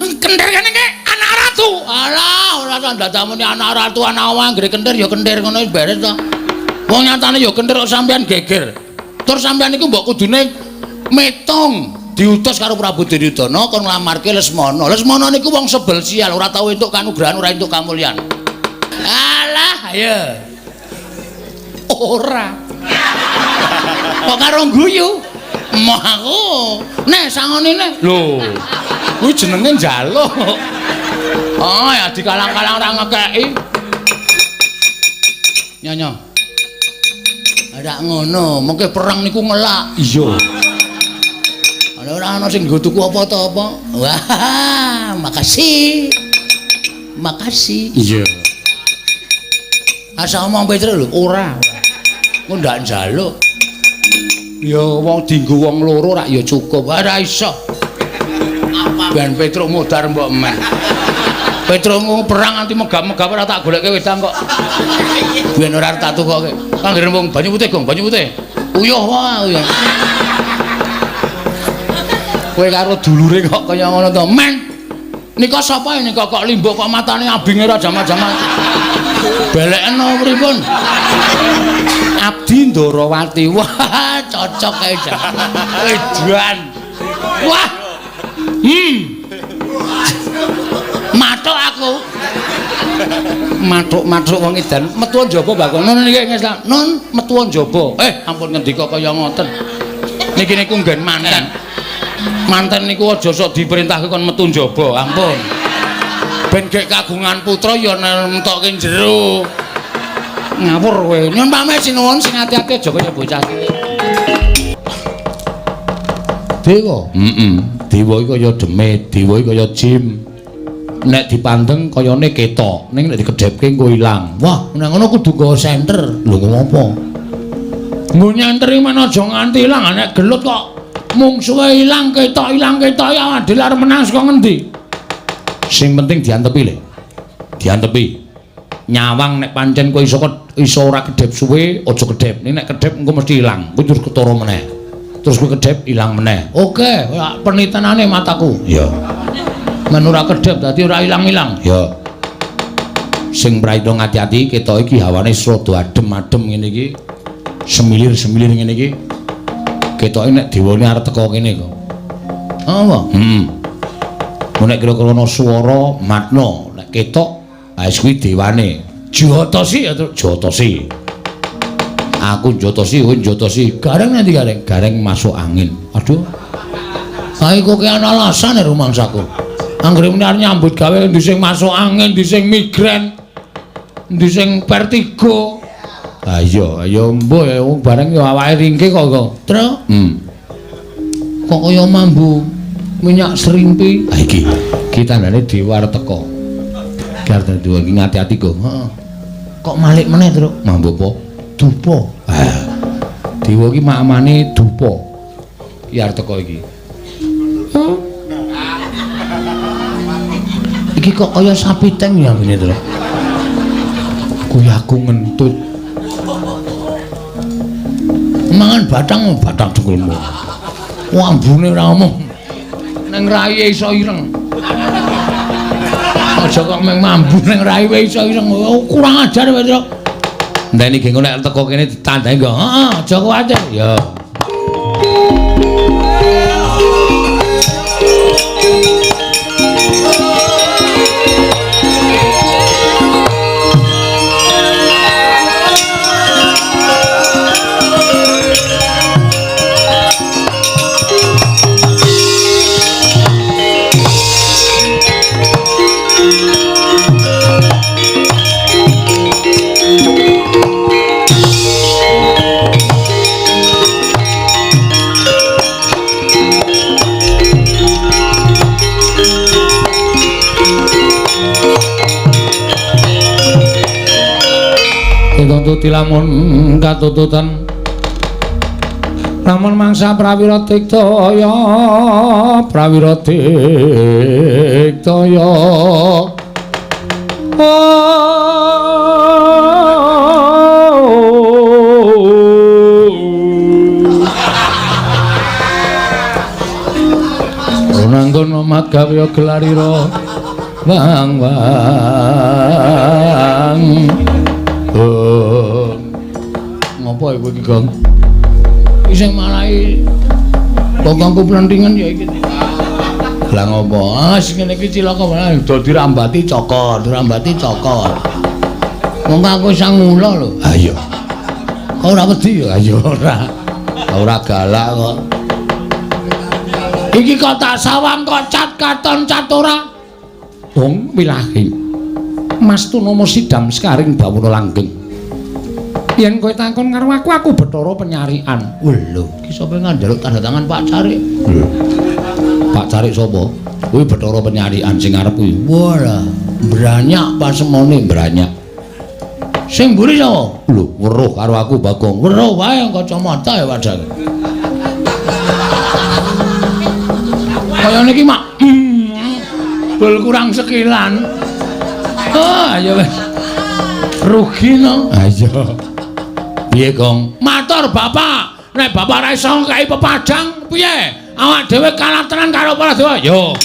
kentir kene iki anak ratu. Alah, ora tandamune anak ratu anak wong anggere kentir ya kentir ngono wis beres to. Wong nyatane ya kentir kok sampean geger. Tur sampean niku mbok kudune metung diutus karo Prabu Duryudana kon nglamarke Lesmana. Lesmana niku wong sebel sial, ora tau entuk kanugrahan, ora entuk kamulyan. Alah, ayo. Ora. Kok karo guyu? Moh aku. Nek sangone nek. Lho. Kuwi jenenge njaluk. Oh, ya dikalang-kalang ora ngekeki. Nyonya. Ora ngono, mengke perang niku ngelak. Iya. Ana ora ana sing nggo tuku apa ta apa. Wah, makasih. Makasih. Iya. Asa omong Petro lho, ora. Engko ndak njaluk. Ya wong dienggo wong loro rak ya cukup. Ora iso. Ben Petro modar mbok men. Petro perang nganti megap-megap ora tak goleke wedang kok. Ben ora arep tak tukoke. Anggere wong banyu putih, Gong, banyu putih. Uyuh wae uyuh. Kowe karo dulure kok kaya ngono to, men. Nika sapa nika kok limbuk kok matane abinge ora jama-jama. Belekno pripun? Abdi Ndarawati. Wah, cocok kae jan. Edan. Wah. Mathuk aku. Mathuk-mathuk wong edan. Metu njaba Bagong. Nun niki ngeslah. Nun metu njaba. Ampun ngendika kaya ngoten. Niki niku nggen manten. Manten niku aja sok diperintahke kon metu njaba, ampun. Ben gek kagungan putra ya nentokke jero. Ngawur kowe. Nyun pamit sinuwun sing ati-ati aja kaya bocah cilik. Dewa. Heeh. Dewa iki kaya demit, dewa iki kaya jim. Nek dipandeng kayane ketok, ning nek dikedhepke engko ilang. Wah, nek ngono kudu nggawa senter. Lho ngopo? Nggo nyenter iki men aja nganti ilang, nek gelut kok mungsuhe ilang ketok ya adil arep menang saka ngendi? Sing penting diantepi le. Diantepi. Nyawang nek pancen kowe iso iso ora kedhep suwe, aja kedhep. Ning nek kedhep engko mesti ilang. Kuwi terus ketara meneh. Terus kowe kedhep ilang meneh. Oke, penitenane mataku. Iya. Men ora kedhep dadi ora ilang-ilang. Ya. Sing prayitna ngati-ati ketok iki hawane rada adem-adem ngene iki. Semilir-semilir ngene iki. Ketoke nek dewane arep teka kene kok. Apa? Nek kira-kira ana swara matna, nek ketok wis kuwi dewane. Jotosi ya, Jotosi. Aku njotosi, kowe njotosi. Gareng nanti gareng, gareng masuk angin. Aduh. Ae kok ki ana alasan ya rumangsaku. Anggere muni arep nyambut gawe endi sing masuk angin, endi sing migrain, endi sing vertigo. Ha iya, ya mbuh ya wong bareng ya awake ringke kok kok. Truk. Kok kaya mambu minyak serimpi. Ha iki, iki tandane dewa arep teko. Iki arep dewa iki ngati-ati kok. Heeh. Kok malik meneh, Truk? Mambu apa? Dupa. Ha. Dewa iki mamane dupa. Iki arep teko iki. Iki kok kaya sapi teng ya ngene, Truk. Kuwi aku ngentut. Mangan batang, batang dengkulmu. Ambune ora omong. Neng rai iso ireng. Aja kok meng mambu neng rai iso ireng. Kurang ajar kowe, Truk. Enteni gengko nek teko kene ditandai nggo. Heeh, aja kuwatir. Ya. Dituntut lamun katututan lamun mangsa prawira diktaya prawira diktaya nanggon omat gawe gelarira wang wang. Oh. Ngopo iku iki, Gong? Iki sing marai bokongku plentingan ya iki. Lah ngopo? Ah sing ngene iki cilaka malah do dirambati cokor, dirambati cokor. Wong aku sang mula lho. Ha iya. Kok ora wedi ya? Ya ora. Ora galak kok. Iki kok tak sawang kok cat katon cat ora. Wong wilahi. Mas Tunomo sidam sekaring bawana langgeng. Yen kowe takon karo aku, aku Bathara penyarian. Lho, iki sapa njaluk tanda tangan Pak Carik? Lho. Pak Carik sapa? Kuwi Bathara penyarian sing arep kuwi. Wah, branyak pasemone branyak. Sing mburi sapa? Lho, weruh karo aku Bagong. Weruh wae kacamata ya padahal. Kaya niki mak. Bol kurang sekilan. Oh, ayo wis. Rugi no. Ayo. Piye, Gong? Matur Bapak. Nek Bapak ora iso ngkai pepadang, piye? Awak dhewe kalah tenan karo para dewa. Yo.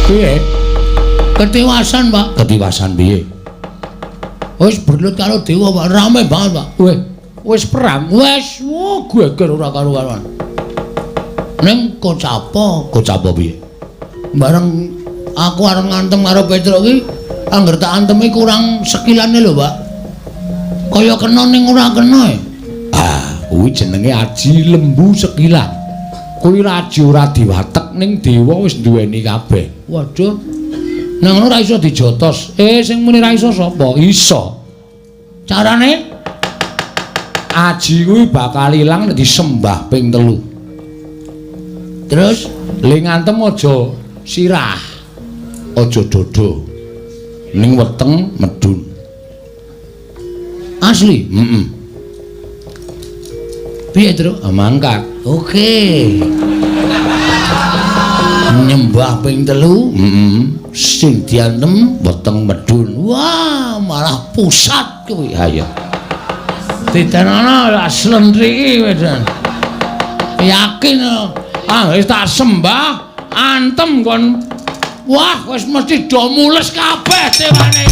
Piye? Ketiwasan, Pak. Ketiwasan piye? Wis berlut karo dewa, Pak. Rame banget, Pak. Weh, wis perang. Wis, wo geger ora karo-karuan. Ning kocapa? Kocapa piye? Bareng aku arep ngantem karo Petruk iki, angger tak antemi kurang sekilane lho, Pak. Kaya kena ning ora kena. Ah, kuwi jenenge aji lembu sekilan. Kuwi aji ora diwatek ning dewa wis duweni kabeh. Waduh. Nang ngono ora iso dijotos. Sing muni ra iso sapa? Iso. Carane aji kuwi bakal ilang nek disembah ping 3. Terus le ngantem aja sirah. Aja dodo. Ning weteng medun. Asli? Heeh. Piye, Truk? Mangkat. Oke. Nyembah ping 3. Heeh. Sing diantem weteng medun. Wah, malah pusat kuwi. Ha iya. Ditenana slentri iki wis. Yakin ah wis tak sembah antem kon. Wah, wis mesti do mules kabeh dewane.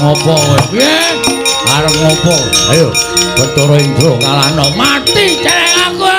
Ngopo kowe? Piye? Arep ngopo? Ayo, Bathara Indra kalahno. Mati celeng aku.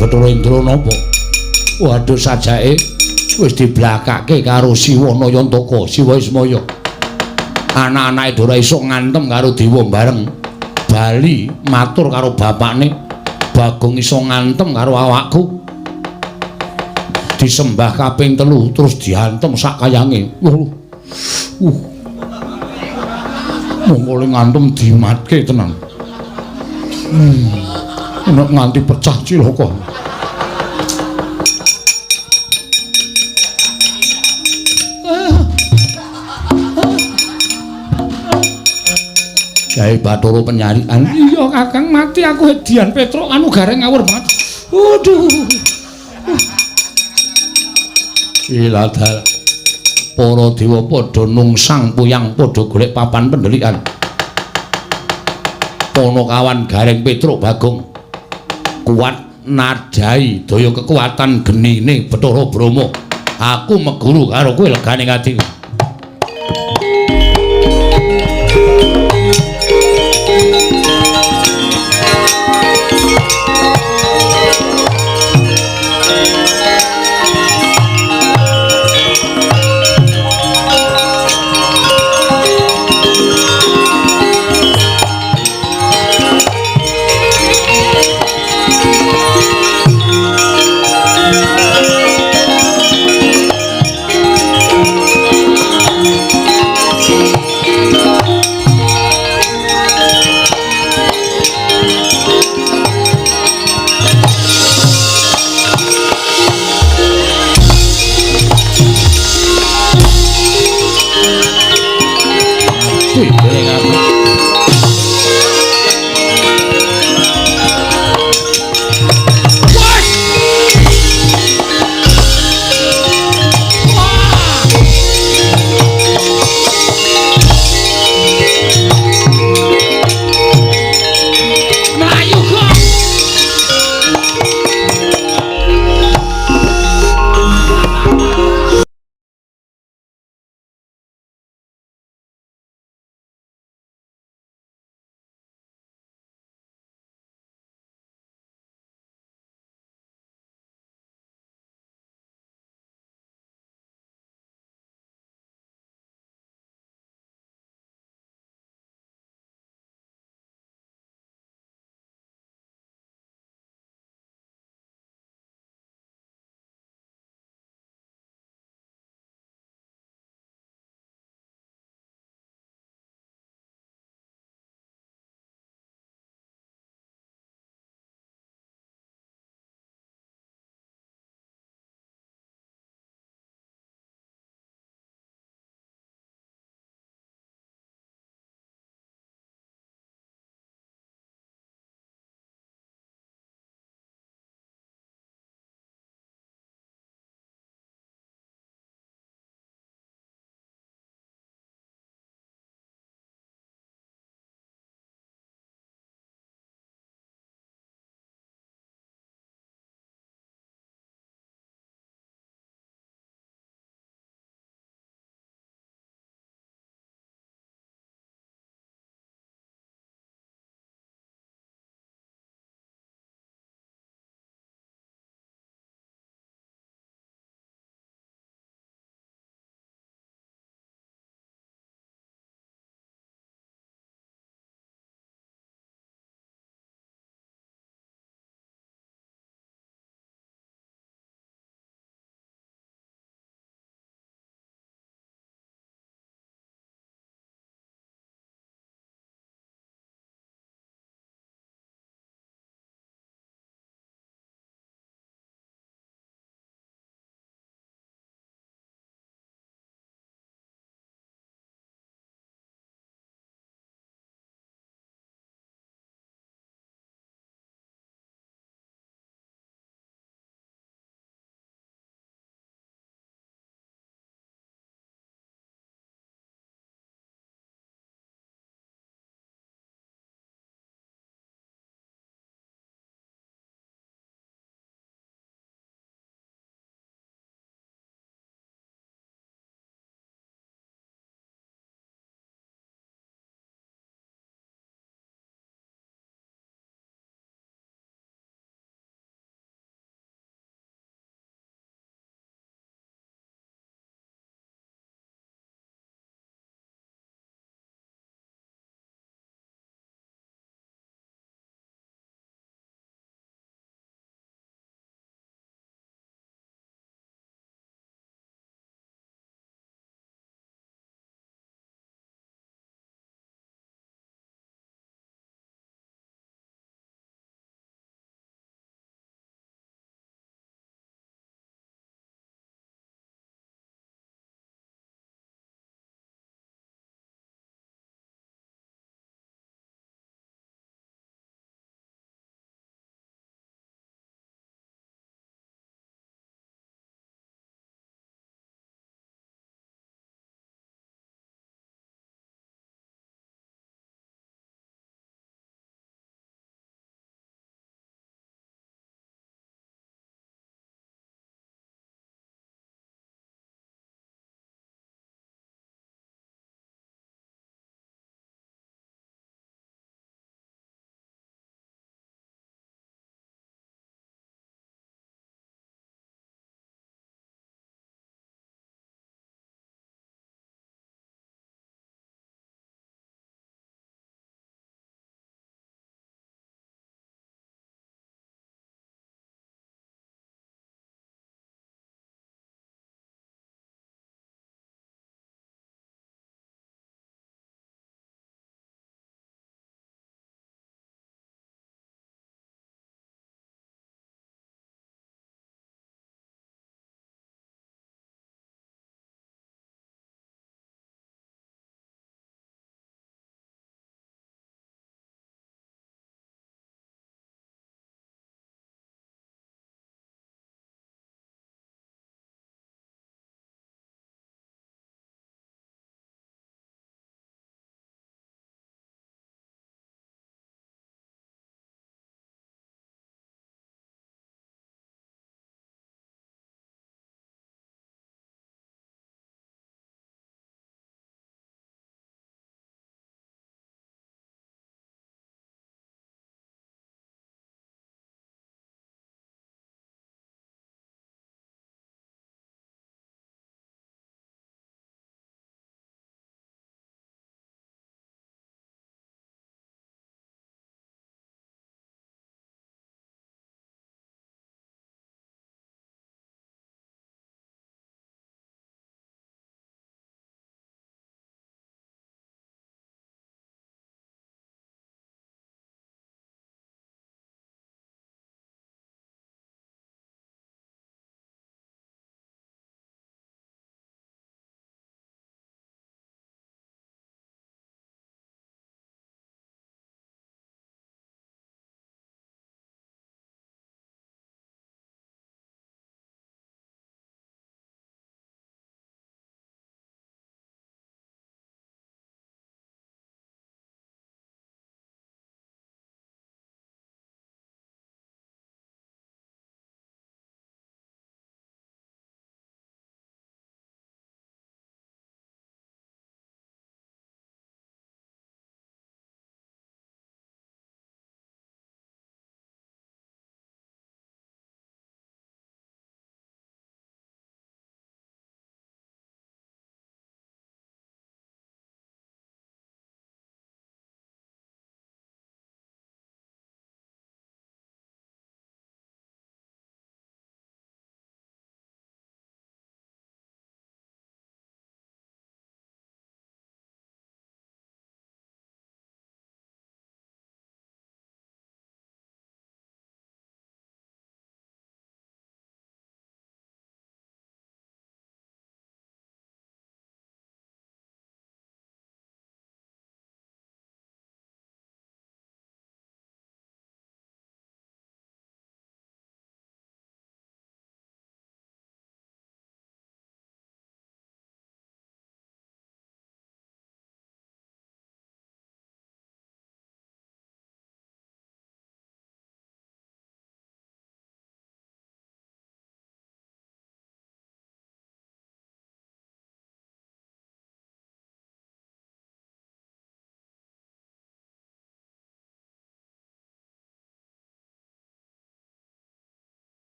Bathara Indra napa? Waduh, sajake wis diblakake karo Siwa Nayantaka, Siwa Ismaya. Anak-anake Dora iso ngantem karo dewa bareng. Bali matur karo bapakne, Bagong iso ngantem karo awakku. Disembah kaping 3 terus diantem sak kayange. Mongko le ngantem dimatke tenan. Nek nganti pecah cilaka. Gawe Bathara penyarikan. Iya Kakang, mati aku hedian Petruk anu gareng ngawur banget. Waduh. Iladal. Para dewa padha nungsang puyang padha golek papan pendelikan. Ponokawan Gareng Petruk Bagong kuat nadai daya kekuatan genine Bathara Brahma. Aku meguru karo kowe legane atiku. Mati dening aku.